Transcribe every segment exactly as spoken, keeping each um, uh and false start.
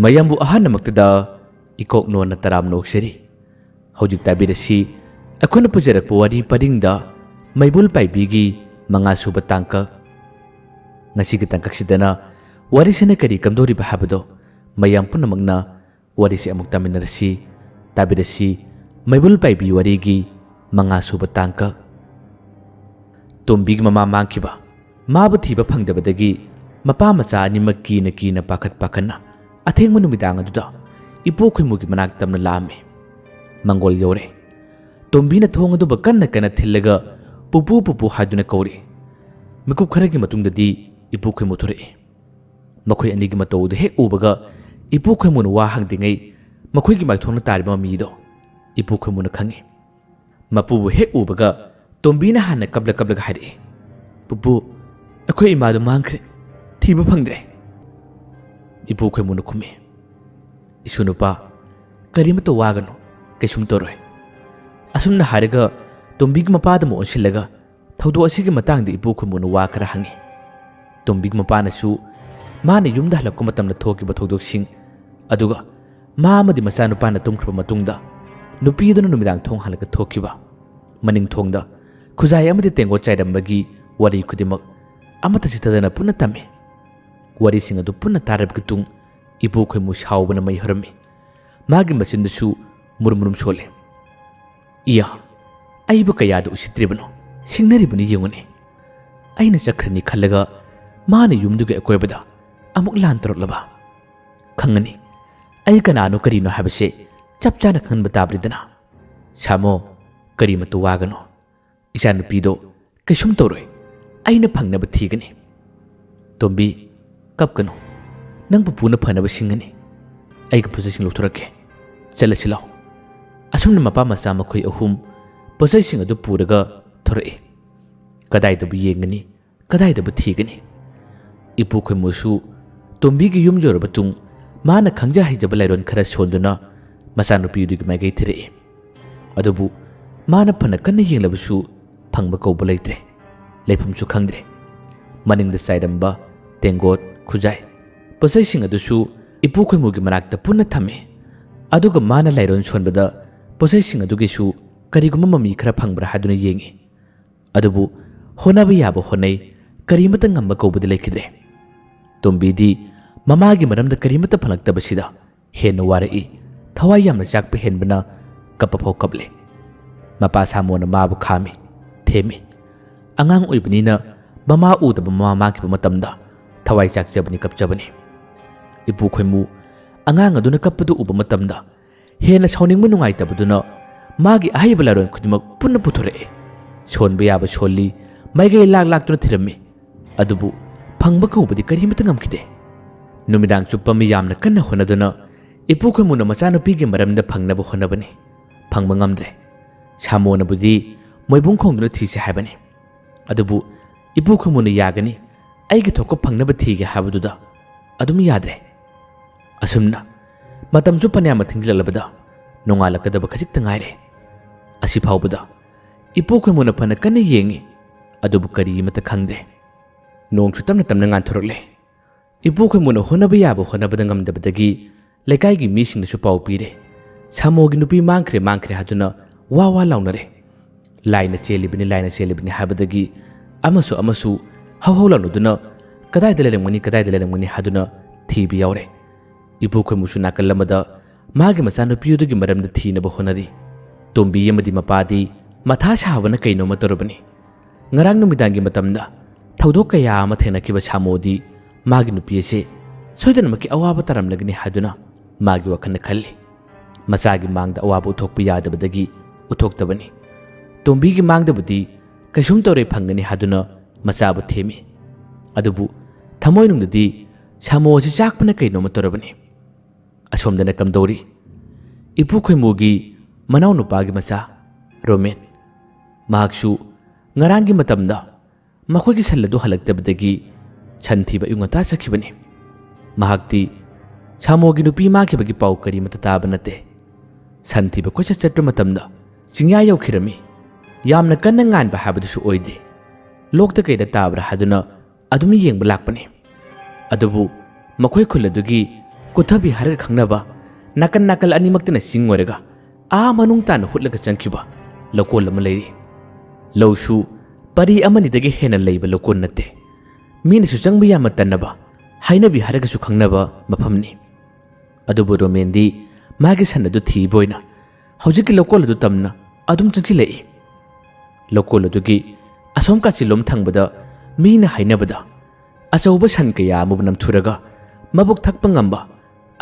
ꯃꯌꯥꯝꯕꯨ ꯑꯍꯥꯟꯕꯃꯛꯇꯗ ꯏꯀꯣꯛ ꯅꯣꯟꯅ ꯇꯔꯥꯝꯅ ꯑꯣꯛꯆꯔꯤ꯫ ꯍꯧꯖꯤꯛ ꯇꯥꯕꯤꯔꯁꯤ ꯑꯩꯈꯣꯏꯅ ꯄꯨꯖꯔꯛꯄ ꯋꯥꯔꯤ ꯄꯔꯤꯡꯗ ꯃꯩꯕꯨꯜ ꯄꯥꯏꯕꯤꯒꯤ ꯃꯉꯥ ꯁꯨꯕ ꯇꯥꯡꯀꯛ꯫ ꯉꯁꯤꯒꯤ ꯇꯥꯡꯀꯛꯁꯤꯗꯅ ꯋꯥꯔꯤꯁꯤꯅ ꯀꯔꯤ ꯀꯝꯗꯧꯔꯤꯕ ꯍꯥꯏꯕꯗꯣ ꯃꯌꯥꯝ ꯄꯨꯝꯅꯃꯛꯅ ꯋꯥꯔꯤꯁꯤ ꯑꯃꯨꯛ ꯇꯥꯃꯤꯟꯅꯔꯁꯤ, ꯇꯥꯕꯤꯔꯁꯤ꯫ ꯃꯩꯕꯨꯜ ꯄꯥꯏꯕꯤ ꯋꯥꯔꯤꯒꯤ ꯃꯉꯥ ꯁꯨꯕ ꯇꯥꯡꯀꯛ꯫ ꯇꯣꯝꯕꯤꯒꯤ ꯃꯃꯥ ꯃꯥꯡꯈꯤꯕ꯫ ꯃꯥꯕꯨ ꯊꯤꯕ ꯐꯪꯗꯕꯗꯒꯤ ꯃꯄꯥ ꯃꯆꯥ ꯑꯅꯤꯃꯛ ꯀꯤꯅ ꯀꯤꯅ ꯄꯥꯈꯠ ꯄꯥꯈꯠꯅ ꯑꯊꯦꯡꯕ ꯅꯨꯃꯤꯗꯥꯡ ꯑꯗꯨꯗ ꯏꯄꯨ ꯈꯣꯏꯃꯨꯒꯤ ꯃꯅꯥꯛ ꯇꯝꯅ ꯂꯥꯛꯑꯝꯃꯤ꯫ ꯃꯪꯒꯣꯜ ꯌꯧꯔꯦ꯫ ꯇꯣꯝꯕꯤꯅ ꯊꯣꯡ ꯑꯗꯨꯕꯨ ꯀꯟꯅ ꯀꯟꯅ ꯊꯤꯜꯂꯒ "ꯄꯨꯄꯨ, ꯄꯨꯄꯨ" ꯍꯥꯏꯗꯨꯅ ꯀꯧꯔꯤ꯫ ꯃꯤꯀꯨꯞ ꯈꯔꯒꯤ ꯃꯇꯨꯡꯗꯗꯤ ꯏꯄꯨ ꯈꯣꯏꯃꯨ ꯊꯣꯔꯛꯏ꯫ ꯃꯈꯣꯏ ꯑꯅꯤꯒꯤ ꯃꯇꯧ ꯑꯗꯨ ꯍꯦꯛ ꯎꯕꯒ ꯏꯄꯨ ꯈꯣꯏꯃꯨꯅ ꯋꯥ ꯍꯪꯗ꯭ꯔꯤꯉꯩ ꯃꯈꯣꯏꯒꯤ ꯃꯥꯏꯊꯣꯡꯅ ꯇꯥꯔꯤꯕ ꯃꯃꯤꯗꯣ ꯏꯄꯨ ꯈꯣꯏꯃꯨꯅ ꯈꯪꯏ꯫ ꯃꯄꯨꯕꯨ ꯍꯦꯛ ꯎꯕꯒ ꯇꯣꯝꯕꯤꯅ ꯍꯥꯟꯅ ꯀꯞꯂ ꯀꯞꯂꯒ ꯍꯥꯏꯔꯛꯏ, "ꯄꯨꯄꯨ, ꯑꯩꯈꯣꯏ ꯏꯃꯥꯗꯣ ꯃꯥꯡꯈ꯭ꯔꯦ, ꯊꯤꯕ ꯐꯪꯗ꯭ꯔꯦ꯫" ꯏꯄꯨ ꯈꯣꯏꯃꯨꯅ ꯈꯨꯝꯃꯤ, "ꯏꯁꯨ ꯅꯨꯄꯥ, ꯀꯔꯤꯃꯠꯇ ꯋꯥꯒꯅꯨ, ꯀꯩꯁꯨꯝ ꯇꯧꯔꯣꯏ꯫" ꯑꯁꯨꯝꯅ ꯍꯥꯏꯔꯒ ꯇꯣꯝꯕꯤꯒꯤ ꯃꯄꯥꯗ ꯑꯃꯨꯛ ꯑꯣꯟꯁꯤꯜꯂꯒ ꯊꯧꯗꯣꯛ ꯑꯁꯤꯒꯤ ꯃꯇꯥꯡꯗ ꯏꯄꯨ ꯈꯣꯏꯃꯨꯅ ꯋꯥ ꯈꯔ ꯍꯪꯉꯤ꯫ ꯇꯣꯝꯕꯤꯒꯤ ꯃꯄꯥꯅꯁꯨ ꯃꯥꯅ ꯌꯨꯝꯗ ꯍꯜꯂꯛꯄ ꯃꯇꯝꯗ ꯊꯣꯛꯈꯤꯕ ꯊꯧꯗꯣꯛꯁꯤꯡ, ꯑꯗꯨꯒ ꯃꯥ ꯑꯃꯗꯤ ꯃꯆꯥꯅꯨꯄꯥꯅ ꯇꯨꯝꯈ꯭ꯔꯕ ꯃꯇꯨꯡꯗ ꯅꯨꯄꯤ ꯑꯗꯨꯅ ꯅꯨꯃꯤꯗꯥꯡ ꯊꯣꯡ ꯍꯥꯡꯂꯒ ꯊꯣꯛꯈꯤꯕ, ꯃꯅꯤꯡ ꯊꯣꯡꯗ ꯈꯨꯖꯥꯏ ꯑꯃꯗꯤ ꯇꯦꯡꯒꯣꯠ ꯆꯥꯏꯔꯝꯕꯒꯤ ꯋꯥꯔꯤ ꯈꯨꯗꯤꯡꯃꯛ ꯑꯃꯠꯇ ꯆꯤꯠꯊꯗꯅ ꯄꯨꯟꯅ ꯇꯝꯃꯤ꯫ ꯋꯥꯔꯤꯁꯤꯡ ꯑꯗꯨ ꯄꯨꯟꯅ ꯇꯥꯔꯕꯒꯤ ꯇꯨꯡ ꯏꯄꯨ ꯈꯣꯏꯃꯨ ꯁꯥꯎꯕꯅ ꯃꯩ ꯍꯧꯔꯝꯃꯤ꯫ ꯃꯥꯒꯤ ꯃꯆꯤꯟꯗꯁꯨ ꯃꯨꯔꯨꯝ ꯃꯨꯔꯨꯝ ꯁꯣꯜꯂꯤ꯫ "ꯏꯌꯥ, ꯑꯩꯕꯨ ꯀꯌꯥꯗ ꯎꯁꯤꯠꯇ꯭ꯔꯤꯕꯅꯣ, ꯁꯤꯡꯅꯔꯤꯕꯅꯤ ꯌꯦꯡꯉꯨꯅꯦ꯫ ꯑꯩꯅ ꯆꯠꯈ꯭ꯔꯅꯤ ꯈꯜꯂꯒ ꯃꯥꯅ ꯌꯨꯝꯗꯨꯒꯤ ꯑꯀꯣꯏꯕꯗ ꯑꯃꯨꯛ ꯂꯥꯟ ꯇꯧꯔꯛꯂꯕ? ꯈꯪꯉꯅꯤ, ꯑꯩ ꯀꯅꯥꯅꯣ ꯀꯔꯤꯅꯣ ꯍꯥꯏꯕꯁꯦ ꯆꯞ ꯆꯥꯅ ꯈꯪꯍꯟꯕ ꯇꯥꯕꯅꯤꯗꯅ꯫ ꯁꯥꯃꯣ, ꯀꯔꯤꯃꯠꯇ ꯋꯥꯒꯅꯨ꯫ ꯏꯆꯥꯅꯨꯄꯤꯗꯣ ꯀꯩꯁꯨꯝ ꯇꯧꯔꯣꯏ꯫ ꯑꯩꯅ ꯐꯪꯅꯕ ꯊꯤꯒꯅꯤ꯫ ꯇꯣꯝꯕꯤ, ꯀꯞꯀꯅꯨ꯫ ꯅꯪ ꯄꯨꯄꯨꯅ ꯐꯅꯕ ꯁꯤꯟꯒꯅꯤ꯫ ꯑꯩꯒ ꯄꯣꯠꯆꯩꯁꯤꯡ ꯂꯧꯊꯣꯔꯛꯀꯦ꯫ ꯆꯠꯂꯁꯤ ꯂꯥꯎ꯫" ꯑꯁꯨꯝꯅ ꯃꯄꯥ ꯃꯆꯥ ꯃꯈꯣꯏ ꯑꯍꯨꯝ ꯄꯣꯠꯆꯩꯁꯤꯡ ꯑꯗꯨ ꯄꯨꯔꯒ ꯊꯣꯔꯛꯏ꯫ ꯀꯗꯥꯏꯗꯕꯨ ꯌꯦꯡꯒꯅꯤ, ꯀꯗꯥꯏꯗꯕꯨ ꯊꯤꯒꯅꯤ? ꯏꯄꯨ ꯈꯣꯏꯃꯨꯁꯨ ꯇꯣꯝꯕꯤꯒꯤ ꯌꯨꯝ ꯌꯧꯔꯕ ꯇꯨꯡ ꯃꯥꯅ ꯈꯪꯖ ꯍꯩꯖꯕ ꯂꯥꯏꯔꯣꯟ ꯈꯔ ꯁꯣꯟꯗꯨꯅ ꯃꯆꯥꯅꯨꯄꯤꯗꯨꯒꯤ ꯃꯥꯏꯀꯩ ꯊꯤꯔꯛꯏ꯫ ꯑꯗꯨꯕꯨ ꯃꯥꯅ ꯐꯅ ꯀꯟꯅ ꯌꯦꯡꯂꯕꯁꯨ ꯐꯪꯕ ꯀꯧꯕ ꯂꯩꯇ꯭ꯔꯦ꯫ ꯂꯩꯐꯝꯁꯨ ꯈꯪꯗ꯭ꯔꯦ꯫ ꯃꯅꯤꯡꯗ ꯆꯥꯏꯔꯝꯕ ꯇꯦꯡꯒꯣꯠ, ꯈꯨꯖꯥꯏ, ꯄꯣꯠꯆꯩꯁꯤꯡ ꯑꯗꯨꯁꯨ ꯏꯄꯨ ꯈꯣꯏꯃꯨꯒꯤ ꯃꯅꯥꯛꯇ ꯄꯨꯟꯅ ꯊꯝꯃꯤ꯫ ꯑꯗꯨꯒ ꯃꯥꯅ ꯂꯥꯏꯔꯣꯟ ꯁꯣꯟꯕꯗ ꯄꯣꯠꯆꯩꯁꯤꯡ ꯑꯗꯨꯒꯤꯁꯨ ꯀꯔꯤꯒꯨꯝꯕ ꯃꯃꯤ ꯈꯔ ꯐꯪꯕ꯭ꯔꯥ ꯍꯥꯏꯗꯨꯅ ꯌꯦꯡꯏ꯫ ꯑꯗꯨꯕꯨ ꯍꯣꯠꯅꯕ ꯌꯥꯕ ꯍꯣꯠꯅꯩ, ꯀꯔꯤꯃꯠꯇ ꯉꯝꯕ ꯀꯧꯕꯗꯤ ꯂꯩꯈꯤꯗ꯭ꯔꯦ꯫ ꯇꯣꯝꯕꯤꯗꯤ ꯃꯃꯥꯒꯤ ꯃꯔꯝꯗ ꯀꯔꯤꯃꯠꯇ ꯐꯪꯂꯛꯇꯕꯁꯤꯗ ꯍꯦꯟꯅ ꯋꯥꯔꯛꯏ꯫ ꯊꯋꯥꯏ ꯌꯥꯝꯅ ꯆꯥꯛꯄ ꯍꯦꯟꯕꯅ ꯀꯞꯄ ꯐꯥꯎ ꯀꯞꯂꯦ꯫ ꯃꯄꯥ ꯁꯥꯃꯣꯅ ꯃꯥꯕꯨ ꯈꯥꯝꯃꯤ, ꯊꯦꯝꯃꯤ꯫ ꯑꯉꯥꯡ ꯑꯣꯏꯕꯅꯤꯅ ꯃꯃꯥ ꯎꯗꯕ ꯃꯃꯥ ꯃꯥꯡꯈꯤꯕ ꯃꯇꯝꯗ ꯊꯋꯥꯏ ꯆꯥꯛꯆꯕꯅꯤ, ꯀꯞꯆꯕꯅꯤ꯫ ꯏꯄꯨ ꯈꯣꯏꯃꯨ ꯑꯉꯥꯡ ꯑꯗꯨꯅ ꯀꯞꯄꯗꯨ ꯎꯕ ꯃꯇꯝꯗ ꯍꯦꯟꯅ ꯁꯥꯎꯅꯤꯡꯕ ꯅꯨꯡꯉꯥꯏꯇꯕꯗꯨꯅ ꯃꯥꯒꯤ ꯑꯍꯩꯕ ꯂꯥꯏꯔꯣꯟ ꯈꯨꯗꯤꯡꯃꯛ ꯄꯨꯟꯅ ꯄꯨꯊꯣꯔꯛꯑꯦ꯫ ꯁꯣꯟꯕ ꯌꯥꯕ ꯁꯣꯜꯂꯤ, ꯃꯥꯏꯀꯩ ꯂꯥꯛ ꯂꯥꯛꯇꯨꯅ ꯊꯤꯔꯝꯃꯤ꯫ ꯑꯗꯨꯕꯨ ꯐꯪꯕ ꯀꯧꯕꯗꯤ ꯀꯔꯤꯃꯠꯇ ꯉꯝꯈꯤꯗꯦ꯫ ꯅꯨꯃꯤꯗꯥꯡ ꯆꯨꯞꯄ ꯃꯤ ꯌꯥꯝꯅ ꯀꯟꯅ ꯍꯣꯠꯅꯗꯨꯅ ꯏꯄꯨ ꯈꯣꯏꯃꯨꯅ ꯃꯆꯥꯅꯨꯄꯤꯒꯤ ꯃꯔꯝꯗ ꯐꯪꯅꯕ ꯍꯣꯠꯅꯕꯅꯤ꯫ ꯐꯪꯕ ꯉꯝꯗ꯭ꯔꯦ꯫ ꯁꯥꯃꯣꯅꯕꯨꯗꯤ ꯃꯣꯏꯕꯨꯡ ꯈꯣꯡꯗꯨꯅ ꯊꯤꯁꯤ ꯍꯥꯏꯕꯅꯤ꯫ ꯑꯗꯨꯕꯨ ꯏꯄꯨ ꯈꯣꯏꯃꯨꯅ ꯌꯥꯒꯅꯤ, ꯑꯩꯒꯤ ꯊꯣꯛꯄ ꯐꯪꯅꯕ ꯊꯤꯒꯦ ꯍꯥꯏꯕꯗꯨꯗ ꯑꯗꯨꯝ ꯌꯥꯗ꯭ꯔꯦ꯫ ꯑꯁꯨꯝꯅ ꯃꯇꯝꯁꯨ ꯐꯅꯌꯥꯝ ꯊꯦꯡꯖꯤꯜꯂꯛꯂꯕꯗ ꯅꯣꯡꯉꯥꯜꯂꯛꯀꯗꯕ ꯈꯖꯤꯛꯇ ꯉꯥꯏꯔꯦ꯫ ꯑꯁꯤ ꯐꯥꯎꯕꯗ ꯏꯄꯨ ꯈꯣꯏꯃꯨꯅ ꯐꯅ ꯀꯟꯅ ꯌꯦꯡꯉꯤ, ꯑꯗꯨꯕꯨ ꯀꯔꯤ ꯑꯃꯠꯇ ꯈꯪꯗ꯭ꯔꯦ꯫ ꯅꯣꯡꯁꯨ ꯇꯞꯅ ꯇꯞꯅ ꯉꯥꯟꯊꯣꯔꯛꯂꯦ꯫ ꯏꯄꯨ ꯈꯣꯏꯃꯨꯅ ꯍꯣꯠꯅꯕ ꯌꯥꯕ ꯍꯣꯠꯅꯕꯗ ꯉꯝꯗꯕꯗꯒꯤ ꯂꯩꯀꯥꯏꯒꯤ ꯃꯤꯁꯤꯡꯗꯁꯨ ꯄꯥꯎ ꯄꯤꯔꯦ꯫ ꯁꯥꯃꯣꯒꯤ ꯅꯨꯄꯤ ꯃꯥꯡꯈ꯭ꯔꯦ, ꯃꯥꯡꯈ꯭ꯔꯦ ꯍꯥꯏꯗꯨꯅ ꯋꯥ ꯋꯥ ꯂꯥꯎꯅꯔꯦ꯫ ꯂꯥꯏꯅ ꯆꯦꯜꯂꯤꯕꯅꯤ, ꯂꯥꯏꯅ ꯆꯦꯜꯂꯤꯕꯅꯤ ꯍꯥꯏꯕꯗꯒꯤ ꯑꯃꯁꯨ ꯑꯃꯁꯨ ꯍꯧ ꯍꯧ ꯂꯥꯎꯅꯗꯨꯅ ꯀꯗꯥꯏꯗ ꯂꯩꯔꯝꯒꯅꯤ, ꯀꯗꯥꯏꯗ ꯂꯩꯔꯝꯒꯅꯤ ꯍꯥꯏꯗꯨꯅ ꯊꯤꯕ ꯌꯥꯎꯔꯦ꯫ ꯏꯄꯨ ꯈꯣꯏꯃꯨꯁꯨ ꯅꯥꯀꯜ ꯑꯃꯗ ꯃꯥꯒꯤ ꯃꯆꯥꯅꯨꯄꯤ ꯑꯗꯨꯒꯤ ꯃꯔꯝꯗ ꯊꯤꯅꯕ ꯍꯣꯠꯅꯔꯤ꯫ ꯇꯣꯝꯕꯤ ꯑꯃꯗꯤ ꯃꯄꯥꯗꯤ ꯃꯊꯥ ꯁꯥꯕꯅ ꯀꯩꯅꯣꯃ ꯇꯧꯔꯕꯅꯤ꯫ ꯉꯔꯥꯡ ꯅꯨꯃꯤꯗꯥꯡꯒꯤ ꯃꯇꯝꯗ ꯊꯧꯗꯣꯛ ꯀꯌꯥ ꯑꯃ ꯊꯦꯡꯅꯈꯤꯕ ꯁꯥꯃꯣꯗꯤ ꯃꯥꯒꯤ ꯅꯨꯄꯤ ꯑꯁꯦ ꯁꯣꯏꯗꯅꯃꯛꯀꯤ ꯑꯋꯥꯕ ꯇꯥꯔꯝꯂꯒꯅꯤ ꯍꯥꯏꯗꯨꯅ ꯃꯥꯒꯤ ꯋꯥꯈꯜꯅ ꯈꯜꯂꯤ꯫ ꯃꯆꯥꯒꯤ ꯃꯥꯡꯗ ꯑꯋꯥꯕ ꯎꯠꯊꯣꯛꯄ ꯌꯥꯗꯕꯗꯒꯤ ꯎꯠꯊꯣꯛꯇꯕꯅꯤ꯫ ꯇꯣꯝꯕꯤꯒꯤ ꯃꯥꯡꯗꯕꯨꯗꯤ ꯀꯩꯁꯨꯝ ꯇꯧꯔꯦ ꯐꯪꯒꯅꯤ ꯍꯥꯏꯗꯨꯅ ꯃꯆꯥꯕꯨ ꯊꯦꯝꯃꯤ꯫ ꯑꯗꯨꯕꯨ ꯊꯃꯣꯏꯅꯨꯡꯗꯗꯤ ꯁꯥꯃꯣ ꯑꯁꯤ ꯆꯥꯛꯄꯅ ꯀꯩꯅꯣꯝꯃ ꯇꯧꯔꯕꯅꯤ꯫ ꯑꯁꯣꯝꯗꯅ ꯀꯝꯗꯧꯔꯤ? ꯏꯄꯨ ꯈꯣꯏꯃꯨꯒꯤ ꯃꯅꯥꯎꯅꯨꯄꯥꯒꯤ ꯃꯆꯥ ꯔꯣꯃꯦꯟ꯫ ꯃꯍꯥꯛꯁꯨ ꯉꯔꯥꯡꯒꯤ ꯃꯇꯝꯗ ꯃꯈꯣꯏꯒꯤ ꯁꯟ ꯑꯗꯨ ꯍꯜꯂꯛꯇꯕꯗꯒꯤ ꯁꯟ ꯊꯤꯕ ꯑꯌꯨꯛ ꯉꯟꯇꯥ ꯆꯠꯈꯤꯕꯅꯤ꯫ ꯃꯍꯥꯛꯇꯤ ꯁꯥꯃꯣꯒꯤ ꯅꯨꯄꯤ ꯃꯥꯡꯈꯤꯕꯒꯤ ꯄꯥꯎ ꯀꯔꯤꯃꯠꯇ ꯇꯥꯕ ꯅꯠꯇꯦ꯫ ꯁꯟ ꯊꯤꯕ ꯀꯣꯏꯆꯠ ꯆꯠꯄ ꯃꯇꯝꯗ ꯆꯤꯡꯌꯥ ꯌꯧꯈꯤꯔꯝꯃꯤ꯫ ꯌꯥꯝꯅ ꯀꯟꯅ ꯉꯥꯟꯕ ꯍꯥꯏꯕꯗꯨꯁꯨ ꯑꯣꯏꯗꯦ꯫ ꯂꯣꯛꯇ ꯀꯩꯗ ꯇꯥꯕ꯭ꯔꯥ ꯍꯥꯏꯗꯨꯅ ꯑꯗꯨꯝ ꯌꯦꯡꯕ ꯂꯥꯛꯄꯅꯤ꯫ ꯑꯗꯨꯕꯨ ꯃꯈꯣꯏ ꯈꯨꯜ ꯑꯗꯨꯒꯤ ꯀꯨꯊꯕꯤ ꯍꯥꯏꯔꯒ ꯈꯪꯅꯕ, ꯅꯥꯀꯟ ꯅꯥꯀꯜ ꯑꯅꯤꯃꯛꯇꯅ ꯆꯤꯡ ꯑꯣꯏꯔꯒ ꯑꯥ ꯃꯅꯨꯡ ꯇꯥꯅ ꯍꯨꯠꯂꯒ ꯆꯪꯈꯤꯕ ꯂꯧꯀꯣꯜ ꯑꯃ ꯂꯩꯔꯤ꯫ ꯂꯧꯁꯨ ꯄꯔꯤ ꯑꯃꯅꯤꯗꯒꯤ ꯍꯦꯟꯅ ꯂꯩꯕ ꯂꯧꯀꯣꯜ ꯅꯠꯇꯦ꯫ ꯃꯤꯅꯁꯨ ꯆꯪꯕ ꯌꯥꯝꯅ ꯇꯟꯅꯕ, ꯍꯥꯏꯅꯕꯤ ꯍꯥꯏꯔꯒꯁꯨ ꯈꯪꯅꯕ ꯃꯐꯝꯅꯤ꯫ ꯑꯗꯨꯕꯨ ꯔꯣꯃꯦꯟꯗꯤ ꯃꯥꯒꯤ ꯁꯟ ꯑꯗꯨ ꯊꯤꯕ ꯑꯣꯏꯅ ꯍꯧꯖꯤꯛꯀꯤ ꯂꯧꯀꯣꯜ ꯑꯗꯨ ꯇꯝꯅ ꯑꯗꯨꯝ ꯆꯪꯁꯤꯜꯂꯛꯏ꯫ ꯂꯧꯀꯣꯜ ꯑꯗꯨꯒꯤ ꯑꯁꯣꯝ ꯀꯥꯆꯤꯜꯂꯣꯝ ꯊꯪꯕꯗ ꯃꯤꯅ ꯍꯥꯏꯅꯕꯗ ꯑꯆꯧꯕ ꯁꯟ ꯀꯌꯥ ꯑꯃꯕꯨ ꯅꯝꯊꯨꯔꯒ ꯃꯕꯨꯛ ꯊꯛꯄ ꯉꯝꯕ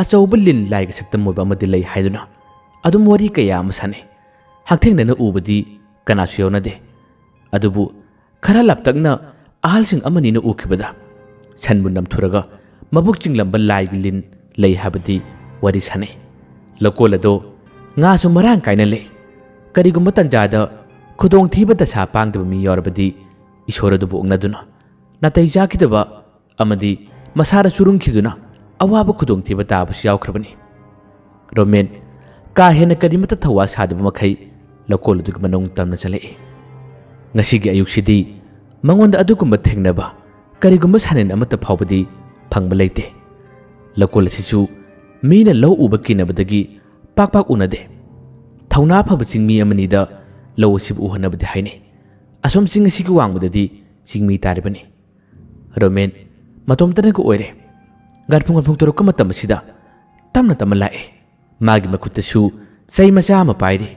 ꯑꯆꯧꯕ ꯂꯤꯟ ꯂꯥꯏꯒꯤ ꯁꯛꯇꯝ ꯑꯣꯏꯕ ꯑꯃꯗꯤ ꯂꯩ ꯍꯥꯏꯗꯨꯅ ꯑꯗꯨꯝ ꯋꯥꯔꯤ ꯀꯌꯥ ꯑꯃ ꯁꯥꯟꯅꯩ꯫ ꯍꯛꯊꯦꯡꯅꯅ ꯎꯕꯗꯤ ꯀꯅꯥꯁꯨ ꯌꯥꯎꯅꯗꯦ꯫ ꯑꯗꯨꯕꯨ ꯈꯔ ꯂꯥꯞꯇꯛꯅ ꯑꯍꯜꯁꯤꯡ ꯑꯃꯅꯤꯅ ꯎꯈꯤꯕꯗ ꯁꯟꯕꯨ ꯅꯝꯊꯨꯔꯒ ꯃꯕꯨꯛ ꯆꯤꯡꯂꯝꯕ ꯂꯥꯏꯒꯤ ꯂꯤꯟ ꯂꯩ ꯍꯥꯏꯕꯗꯤ ꯋꯥꯔꯤ ꯁꯥꯟꯅꯩ꯫ ꯂꯧꯀꯣꯜ ꯑꯗꯣ ꯉꯥꯁꯨ ꯃꯔꯥꯡ ꯀꯥꯏꯅ ꯂꯩ꯫ ꯀꯔꯤꯒꯨꯝꯕ ꯇꯟꯖꯥꯗ ꯈꯨꯗꯣꯡꯊꯤꯕ ꯗꯁꯥ ꯄꯥꯡꯗꯕ ꯃꯤ ꯌꯥꯎꯔꯕꯗꯤ ꯏꯁꯣꯔ ꯑꯗꯨꯕꯨ ꯑꯣꯛꯅꯗꯨꯅ ꯅꯥꯇꯩ ꯆꯥꯈꯤꯗꯕ ꯑꯃꯗꯤ ꯃꯁꯥꯗ ꯆꯨꯔꯨꯝꯈꯤꯗꯨꯅ ꯑꯋꯥꯕ ꯈꯨꯗꯣꯡꯊꯤꯕ ꯇꯥꯕꯁꯨ ꯌꯥꯎꯈ꯭ꯔꯕꯅꯤ꯫ ꯔꯣꯃꯦꯟ ꯀꯥ ꯍꯦꯟꯅ ꯀꯔꯤꯃꯠꯇ ꯊꯧꯋꯥ ꯁꯥꯗꯕ ꯃꯈꯩ ꯂꯧꯀꯣꯜ ꯑꯗꯨꯒꯤ ꯃꯅꯨꯡ ꯇꯝꯅ ꯆꯠꯂꯛꯏ꯫ ꯉꯁꯤꯒꯤ ꯑꯌꯨꯛꯁꯤꯗꯤ ꯃꯉꯣꯟꯗ ꯑꯗꯨꯒꯨꯝꯕ ꯊꯦꯡꯅꯕ ꯀꯔꯤꯒꯨꯝꯕ ꯁꯥꯅꯤꯟ ꯑꯃꯠꯇ ꯐꯥꯎꯕꯗꯤ ꯐꯪꯕ ꯂꯩꯇꯦ꯫ ꯂꯧꯀꯣꯜ ꯑꯁꯤꯁꯨ ꯃꯤꯅ ꯂꯧ ꯎꯕ ꯀꯤꯅꯕꯗꯒꯤ ꯄꯥꯛ ꯄꯥꯛ ꯎꯅꯗꯦ꯫ ꯊꯧꯅꯥ ꯐꯕ ꯆꯤꯡꯃꯤ ꯑꯃꯅꯤꯗ ꯂꯧ ꯑꯁꯤꯕꯨ ꯎꯍꯟꯅꯕꯗꯤ ꯍꯥꯏꯅꯩ꯫ ꯑꯁꯣꯝ ꯆꯤꯡ ꯑꯁꯤꯒꯤ ꯋꯥꯡꯃꯗꯗꯤ ꯆꯤꯡꯃꯤ ꯇꯥꯔꯤꯕꯅꯤ꯫ ꯔꯣꯃꯦꯟ ꯃꯇꯣꯝꯇꯅꯒ ꯑꯣꯏꯔꯦ꯫ ꯒꯥꯔꯐꯨꯡ ꯒꯥꯔꯐꯨꯡ ꯇꯧꯔꯛꯄ ꯃꯇꯝ ꯑꯁꯤꯗ ꯇꯞꯅ ꯇꯞꯅ ꯂꯥꯛꯑꯦ꯫ ꯃꯥꯒꯤ ꯃꯈꯨꯠꯇꯁꯨ ꯆꯩ ꯃꯆꯥ ꯑꯃ ꯄꯥꯏꯔꯤ꯫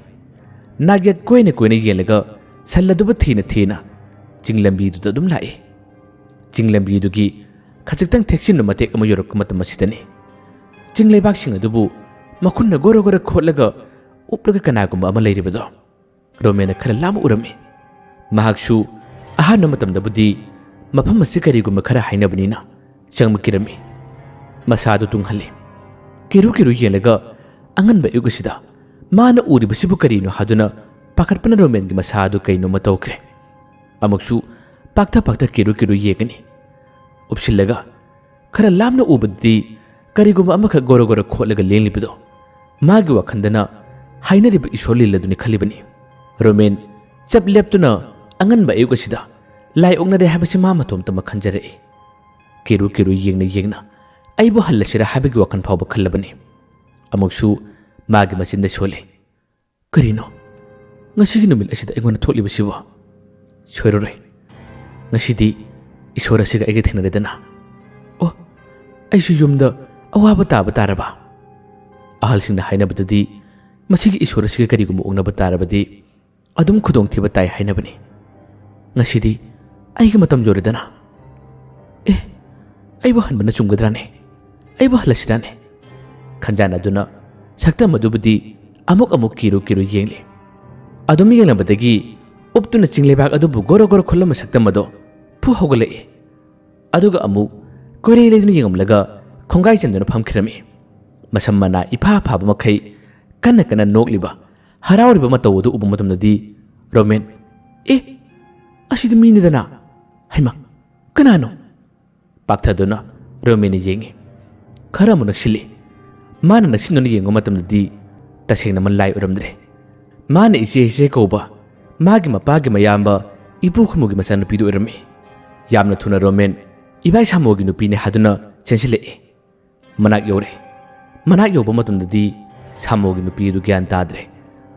ꯅꯥꯛꯌꯦꯠ ꯀꯣꯏꯅ ꯀꯣꯏꯅ ꯌꯦꯡꯂꯒ ꯁꯟ ꯑꯗꯨꯕꯨ ꯊꯤꯅ ꯊꯤꯅ ꯆꯤꯡ ꯂꯝꯕꯤꯗꯨꯗ ꯑꯗꯨꯝ ꯂꯥꯛꯏ꯫ ꯆꯤꯡ ꯂꯝꯕꯤꯗꯨꯒꯤ ꯈꯖꯤꯛꯇꯪ ꯊꯦꯛꯆꯤꯟꯕ ꯃꯇꯦꯛ ꯑꯃ ꯌꯧꯔꯛꯄ ꯃꯇꯝ ꯑꯁꯤꯗꯅꯤ ꯆꯤꯡ ꯂꯩꯕꯥꯛꯁꯤꯡ ꯑꯗꯨꯕꯨ ꯃꯈꯨꯠꯅ ꯒꯣꯔꯣ ꯒꯣꯔꯣ ꯈꯣꯠꯂꯒ ꯎꯞꯂꯒ ꯀꯅꯥꯒꯨꯝꯕ ꯑꯃ ꯂꯩꯔꯤꯕꯗꯣ ꯔꯣꯃꯦꯟꯅ ꯈꯔ ꯂꯥꯞꯅ ꯎꯔꯝꯃꯤ꯫ ꯃꯍꯥꯛꯁꯨ ꯑꯍꯥꯟꯕ ꯃꯇꯝꯗꯕꯨꯗꯤ ꯃꯐꯝ ꯑꯁꯤ ꯀꯔꯤꯒꯨꯝꯕ ꯈꯔ ꯍꯥꯏꯅꯕꯅꯤꯅ ꯆꯪꯕ ꯀꯤꯔꯝꯃꯤ꯫ ꯃꯁꯥꯗꯨ ꯇꯨꯡꯍꯜꯂꯤ꯫ ꯀꯤꯔꯨ ꯀꯤꯔꯨ ꯌꯦꯡꯂꯒ ꯑꯉꯟꯕ ꯑꯌꯨꯛ ꯑꯁꯤꯗ ꯃꯥꯅ ꯎꯔꯤꯕꯁꯤꯕꯨ ꯀꯔꯤꯅꯣ ꯍꯥꯏꯗꯨꯅ ꯄꯥꯈꯠꯄꯅ ꯔꯣꯃꯦꯟꯒꯤ ꯃꯁꯥ ꯑꯗꯨ ꯀꯩꯅꯣꯝꯃ ꯇꯧꯈ꯭ꯔꯦ꯫ ꯑꯃꯨꯛꯁꯨ ꯄꯥꯛꯊ ꯄꯥꯛꯊ ꯀꯤꯔꯨ ꯀꯤꯔꯨ ꯌꯦꯡꯒꯅꯤ꯫ ꯎꯞꯁꯤꯜꯂꯒ ꯈꯔ ꯂꯥꯞꯅ ꯎꯕꯗꯗꯤ ꯀꯔꯤꯒꯨꯝꯕ ꯑꯃꯈꯛ ꯒꯣꯔꯣ ꯒꯣꯔꯣ ꯈꯣꯠꯂꯒ ꯂꯦꯡꯂꯤꯕꯗꯣ ꯃꯥꯒꯤ ꯋꯥꯈꯜꯗꯅ ꯍꯥꯏꯅꯔꯤꯕ ꯏꯁꯣꯔ ꯂꯤꯟ ꯑꯗꯨꯅꯤ ꯈꯜꯂꯤꯕꯅꯤ꯫ ꯔꯣꯃꯦꯟ ꯆꯞ ꯂꯦꯞꯇꯨꯅ ꯑꯉꯟꯕ ꯑꯌꯨꯛ ꯑꯁꯤꯗ ꯂꯥꯏ ꯑꯣꯛꯅꯔꯦ ꯍꯥꯏꯕꯁꯤ ꯃꯥ ꯃꯇꯣꯝꯇꯃꯛ ꯈꯟꯖꯔꯛꯏ꯫ ꯀꯤꯔꯨ ꯀꯤꯔꯨ ꯌꯦꯡꯅ ꯌꯦꯡꯅ ꯑꯩꯕꯨ ꯍꯜꯂꯁꯤꯔꯥ ꯍꯥꯏꯕꯒꯤ ꯋꯥꯈꯜ ꯐꯥꯎꯕ ꯈꯜꯂꯕꯅꯤ꯫ ꯑꯃꯨꯛꯁꯨ ꯃꯥꯒꯤ ꯃꯆꯤꯟꯗ ꯁꯣꯜꯂꯤ꯫ "ꯀꯔꯤꯅꯣ? ꯉꯁꯤꯒꯤ ꯅꯨꯃꯤꯠ ꯑꯁꯤꯗ ꯑꯩꯉꯣꯟꯗ ꯊꯣꯛꯂꯤꯕꯁꯤꯕꯣ? ꯁꯣꯏꯔꯔꯣꯏ꯫ ꯉꯁꯤꯗꯤ ꯏꯁꯣꯔ ꯑꯁꯤꯒ ꯑꯩꯒ ꯊꯦꯡꯅꯔꯦꯗꯅ꯫ ꯑꯣ, ꯑꯩꯁꯨ ꯌꯨꯝꯗ ꯑꯋꯥꯕ ꯇꯥꯕ ꯇꯥꯔꯕ?" ꯑꯍꯜꯁꯤꯡꯅ ꯍꯥꯏꯅꯕꯗꯗꯤ ꯃꯁꯤꯒꯤ ꯏꯁꯣꯔ ꯑꯁꯤꯒ ꯀꯔꯤꯒꯨꯝꯕ ꯑꯣꯛꯅꯕ ꯇꯥꯔꯕꯗꯤ ꯑꯗꯨꯝ ꯈꯨꯗꯣꯡꯊꯤꯕ ꯇꯥꯏ ꯍꯥꯏꯅꯕꯅꯤ꯫ ꯉꯁꯤꯗꯤ ꯑꯩꯒꯤ ꯃꯇꯝ ꯌꯧꯔꯦꯗꯅ꯫ ꯑꯦ, ꯑꯩꯕꯨ ꯍꯟꯕꯅ ꯆꯨꯝꯒꯗ꯭ꯔꯥꯅꯦ? ꯑꯩꯕꯨ ꯍꯜꯂꯁꯤꯔꯥꯅꯦ? ꯈꯟꯖꯥꯟꯅꯗꯨꯅ ꯁꯛꯇꯝ ꯑꯗꯨꯕꯨꯗꯤ ꯑꯃꯨꯛ ꯑꯃꯨꯛ ꯀꯤꯔꯨ ꯀꯤꯔꯨ ꯌꯦꯡꯂꯤ꯫ ꯑꯗꯨꯝ ꯌꯦꯡꯂꯝꯕꯗꯒꯤ ꯎꯞꯇꯨꯅ ꯆꯤꯡ ꯂꯩꯕꯥꯛ ꯑꯗꯨꯕꯨ ꯒꯣꯔꯣ ꯒꯣꯔꯣ ꯈꯨꯜꯂꯝꯕ ꯁꯛꯇꯝ ꯑꯗꯣ ꯐꯨ ꯍꯧꯒꯠꯂꯛꯏ꯫ ꯑꯗꯨꯒ ꯑꯃꯨꯛ ꯀꯣꯏꯔꯩ ꯂꯩꯗꯨꯅ ꯌꯦꯡꯂꯝꯂꯒ ꯈꯣꯡꯒꯥꯏ ꯆꯟꯗꯨꯅ ꯐꯝꯈꯤꯔꯝꯃꯤ꯫ ꯃꯁꯝ ꯃꯅꯥ ꯏꯐꯥ ꯐꯥꯕ ꯃꯈꯩ ꯀꯟꯅ ꯀꯟꯅ ꯅꯣꯛꯂꯤꯕ, ꯍꯔꯥꯎꯔꯤꯕ ꯃꯇꯧ ꯑꯗꯨ ꯎꯕ ꯃꯇꯝꯗꯗꯤ ꯔꯣꯃꯦꯟ, "ꯑꯦ, ꯑꯁꯤꯗꯤ ꯃꯤꯅꯤꯗꯅ! ꯍꯩꯃꯥ, ꯀꯅꯥꯅꯣ?" ꯄꯥꯛꯊꯗꯨꯅ ꯔꯣꯃꯦꯟꯅ ꯌꯦꯡꯉꯤ꯫ ꯈꯔ ꯑꯃꯨꯛ ꯅꯛꯁꯤꯜꯂꯤ꯫ ꯃꯥꯅ ꯅꯛꯁꯤꯟꯗꯨꯅ ꯌꯦꯡꯕ ꯃꯇꯝꯗꯗꯤ ꯇꯁꯦꯡꯅꯃꯛ ꯂꯥꯏ ꯑꯣꯏꯔꯝꯗ꯭ꯔꯦ꯫ ꯃꯥꯅ ꯏꯆꯦ ꯏꯆꯦ ꯀꯧꯕ ꯃꯥꯒꯤ ꯃꯄꯥꯒꯤ ꯃꯌꯥꯝꯕ ꯏꯄꯨ ꯈꯨꯃꯨꯒꯤ ꯃꯆꯥꯅꯨꯄꯤꯗꯨ ꯑꯣꯏꯔꯝꯃꯤ꯫ ꯌꯥꯝꯅ ꯊꯨꯅ ꯔꯣꯃꯦꯟ ꯏꯕꯥꯏ ꯁꯥꯃꯣꯒꯤ ꯅꯨꯄꯤꯅꯤ ꯍꯥꯏꯗꯨꯅ ꯆꯦꯟꯁꯤꯜꯂꯛꯏ꯫ ꯃꯅꯥꯛ ꯌꯧꯔꯦ꯫ ꯃꯅꯥꯛ ꯌꯧꯕ ꯃꯇꯝꯗꯗꯤ ꯁꯥꯃꯣꯒꯤ ꯅꯨꯄꯤ ꯑꯗꯨ ꯒ꯭ꯌꯥꯟ ꯇꯥꯗ꯭ꯔꯦ꯫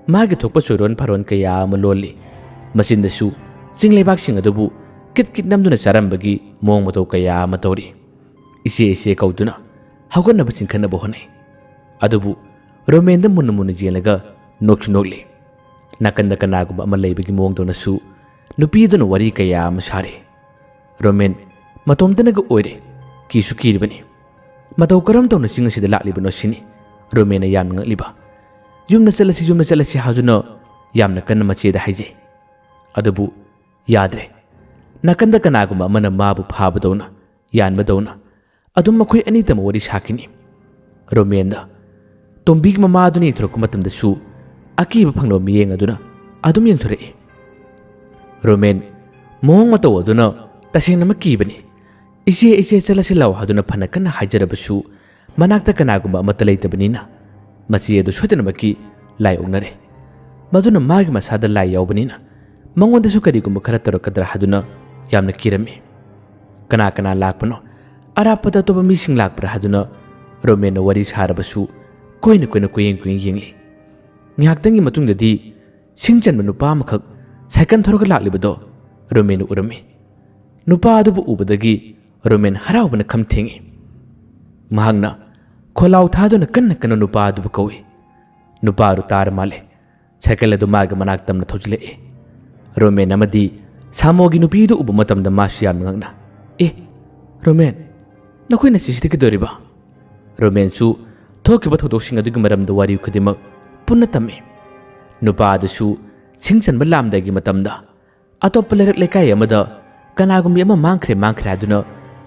ꯃꯥꯒꯤ ꯊꯣꯛꯄ ꯆꯣꯏꯔꯣꯟ ꯐꯥꯔꯣꯟ ꯀꯌꯥ ꯑꯃ ꯂꯣꯜꯂꯤ꯫ ꯃꯆꯤꯟꯗꯁꯨ ꯆꯤꯡ ꯂꯩꯕꯥꯛꯁꯤꯡ ꯑꯗꯨꯕꯨ ꯀꯤꯠ ꯀꯤꯠ ꯅꯝꯗꯨꯅ ꯆꯥꯔꯝꯕꯒꯤ ꯃꯑꯣꯡ ꯃꯇꯧ ꯀꯌꯥ ꯑꯃ ꯇꯧꯔꯤ꯫ "ꯏꯆꯦ, ꯏꯆꯦ" ꯀꯧꯗꯨꯅ ꯍꯧꯒꯠꯅꯕ ꯆꯤꯡꯈꯠꯅꯕ ꯍꯣꯠꯅꯩ꯫ ꯑꯗꯨꯕꯨ ꯔꯣꯃꯦꯟꯗ ꯃꯨꯟꯅ ꯃꯨꯟꯅ ꯌꯦꯡꯂꯒ ꯅꯣꯛꯁꯨ ꯅꯣꯛꯂꯤ꯫ ꯅꯥꯀꯟꯗ ꯀꯅꯥꯒꯨꯝꯕ ꯑꯃ ꯂꯩꯕꯒꯤ ꯃꯑꯣꯡꯗꯧꯅꯁꯨ ꯅꯨꯄꯤ ꯑꯗꯨꯅ ꯋꯥꯔꯤ ꯀꯌꯥ ꯑꯃ ꯁꯥꯔꯤ꯫ ꯔꯣꯃꯦꯟ ꯃꯇꯣꯝꯇꯅꯒ ꯑꯣꯏꯔꯦ꯫ ꯀꯤꯁꯨ ꯀꯤꯔꯤꯕꯅꯤ꯫ ꯃꯇꯧ ꯀꯔꯝ ꯇꯧꯅ ꯆꯤꯡ ꯑꯁꯤꯗ ꯂꯥꯛꯂꯤꯕꯅꯣ ꯁꯤꯅꯤ ꯔꯣꯃꯦꯟꯅ ꯌꯥꯝꯅ ꯉꯛꯂꯤꯕ꯫ "ꯌꯨꯝꯗ ꯆꯠꯂꯁꯤ, ꯌꯨꯝꯗ ꯆꯠꯂꯁꯤ" ꯍꯥꯏꯗꯨꯅ ꯌꯥꯝꯅ ꯀꯟꯅ ꯃꯆꯦꯗ ꯍꯥꯏꯖꯩ꯫ ꯑꯗꯨꯕꯨ ꯌꯥꯗ꯭ꯔꯦ꯫ ꯅꯥꯀꯟꯗ ꯀꯅꯥꯒꯨꯝꯕ ꯑꯃꯅ ꯃꯥꯕꯨ ꯐꯥꯕꯗꯧꯅ, ꯌꯥꯟꯕꯗꯧꯅ ꯑꯗꯨꯝ ꯃꯈꯣꯏ ꯑꯅꯤꯇꯃꯛ ꯋꯥꯔꯤ ꯁꯥꯈꯤꯅꯤ꯫ ꯔꯣꯃꯦꯟꯗ ꯇꯣꯝꯕꯤꯒꯤ ꯃꯃꯥ ꯑꯗꯨꯅ ꯌꯦꯡꯊꯣꯔꯛꯄ ꯃꯇꯝꯗꯁꯨ ꯑꯀꯤꯕ ꯐꯪꯂꯕ ꯃꯤꯠꯌꯦꯡ ꯑꯗꯨꯅ ꯑꯗꯨꯝ ꯌꯦꯡꯊꯣꯔꯛꯏ꯫ ꯔꯣꯃꯦꯟ ꯃꯑꯣꯡ ꯃꯇꯧ ꯑꯗꯨꯅ ꯇꯁꯦꯡꯅꯃꯛ ꯀꯤꯕꯅꯤ꯫ "ꯏꯆꯦ, ꯏꯆꯦ, ꯆꯠꯂꯁꯤ ꯂꯥꯛꯑꯣ" ꯍꯥꯏꯗꯨꯅ ꯐꯅ ꯀꯟꯅ ꯍꯥꯏꯖꯔꯕꯁꯨ ꯃꯅꯥꯛꯇ ꯀꯅꯥꯒꯨꯝꯕ ꯑꯃꯠꯇ ꯂꯩꯇꯕꯅꯤꯅ ꯃꯆꯦ ꯑꯗꯨ ꯁꯣꯏꯗꯅꯃꯛꯀꯤ ꯂꯥꯏ ꯑꯣꯛꯅꯔꯦ꯫ ꯃꯗꯨꯅ ꯃꯥꯒꯤ ꯃꯁꯥꯗ ꯂꯥꯏ ꯌꯥꯎꯕꯅꯤꯅ ꯃꯉꯣꯟꯗꯁꯨ ꯀꯔꯤꯒꯨꯝꯕ ꯈꯔ ꯇꯧꯔꯛꯀꯗ꯭ꯔꯥ ꯍꯥꯏꯗꯨꯅ ꯌꯥꯝꯅ ꯀꯤꯔꯝꯃꯤ꯫ "ꯀꯅꯥ ꯀꯅꯥ ꯂꯥꯛꯄꯅꯣ? ꯑꯔꯥꯞꯄꯗ ꯑꯇꯣꯞꯄ ꯃꯤꯁꯤꯡ ꯂꯥꯛꯄ꯭ꯔꯥ ꯍꯥꯏꯗꯨꯅ ꯔꯣꯃꯦꯟꯅ ꯋꯥꯔꯤ ꯁꯥꯔꯕꯁꯨ ꯀꯣꯏꯅ ꯀꯣꯏꯅ ꯀꯣꯏꯌꯦꯡ ꯀꯣꯏꯌꯦꯡ ꯌꯦꯡꯂꯤ꯫ ꯉꯥꯏꯍꯥꯛꯇꯪꯒꯤ ꯃꯇꯨꯡꯗꯗꯤ ꯁꯤꯡ ꯆꯟꯕ ꯅꯨꯄꯥ ꯑꯃꯈꯛ ꯁꯥꯏꯀꯜ ꯊꯧꯔꯒ ꯂꯥꯛꯂꯤꯕꯗꯣ ꯔꯣꯃꯦꯟꯅ ꯎꯔꯝꯃꯤ꯫ ꯅꯨꯄꯥ ꯑꯗꯨꯕꯨ ꯎꯕꯗꯒꯤ ꯔꯣꯃꯦꯟ ꯍꯔꯥꯎꯕꯅ ꯈꯝ ꯊꯦꯡꯏ꯫ ꯃꯍꯥꯛꯅ ꯈꯣꯜꯂꯥꯎ ꯊꯥꯗꯨꯅ ꯀꯟꯅ ꯀꯟꯅ ꯅꯨꯄꯥ ꯑꯗꯨꯕꯨ ꯀꯧꯏ꯫ ꯅꯨꯄꯥ ꯑꯗꯨ ꯇꯥꯔ ꯃꯥꯜꯂꯦ꯫ ꯁꯥꯏꯀꯜ ꯑꯗꯨ ꯃꯥꯒꯤ ꯃꯅꯥꯛ ꯇꯝꯅ ꯊꯧꯖꯤꯜꯂꯛꯏ꯫ ꯔꯣꯃꯦꯟ ꯑꯃꯗꯤ ꯁꯥꯃꯣꯒꯤ ꯅꯨꯄꯤꯗꯨ ꯎꯕ ꯃꯇꯝꯗ ꯃꯥꯁꯨ ꯌꯥꯝꯅ ꯉꯛꯅ, "ꯑꯦ, ꯔꯣꯃꯦꯟ, ꯅꯈꯣꯏꯅ ꯁꯤꯁꯤꯗ ꯀꯩꯗꯧꯔꯤꯕ?" ꯔꯣꯃꯦꯟꯁꯨ ꯊꯣꯛꯈꯤꯕ ꯊꯧꯗꯣꯛꯁꯤꯡ ꯑꯗꯨꯒꯤ ꯃꯔꯝꯗ ꯋꯥꯔꯤ ꯈꯨꯗꯤꯡꯃꯛ ꯄꯨꯟꯅ ꯇꯝꯃꯤ꯫ ꯅꯨꯄꯥ ꯑꯗꯨꯁꯨ ꯁꯤꯡ ꯆꯟꯕ ꯂꯥꯛꯑꯝꯗꯥꯏꯒꯤ ꯃꯇꯝꯗ ꯑꯇꯣꯞꯄ ꯂꯩꯔꯛ ꯂꯩꯀꯥꯏ ꯑꯃꯗ ꯀꯅꯥꯒꯨꯝꯕꯤ ꯑꯃ ꯃꯥꯡꯈ꯭ꯔꯦ ꯃꯥꯡꯈ꯭ꯔꯦ ꯍꯥꯏꯗꯨꯅ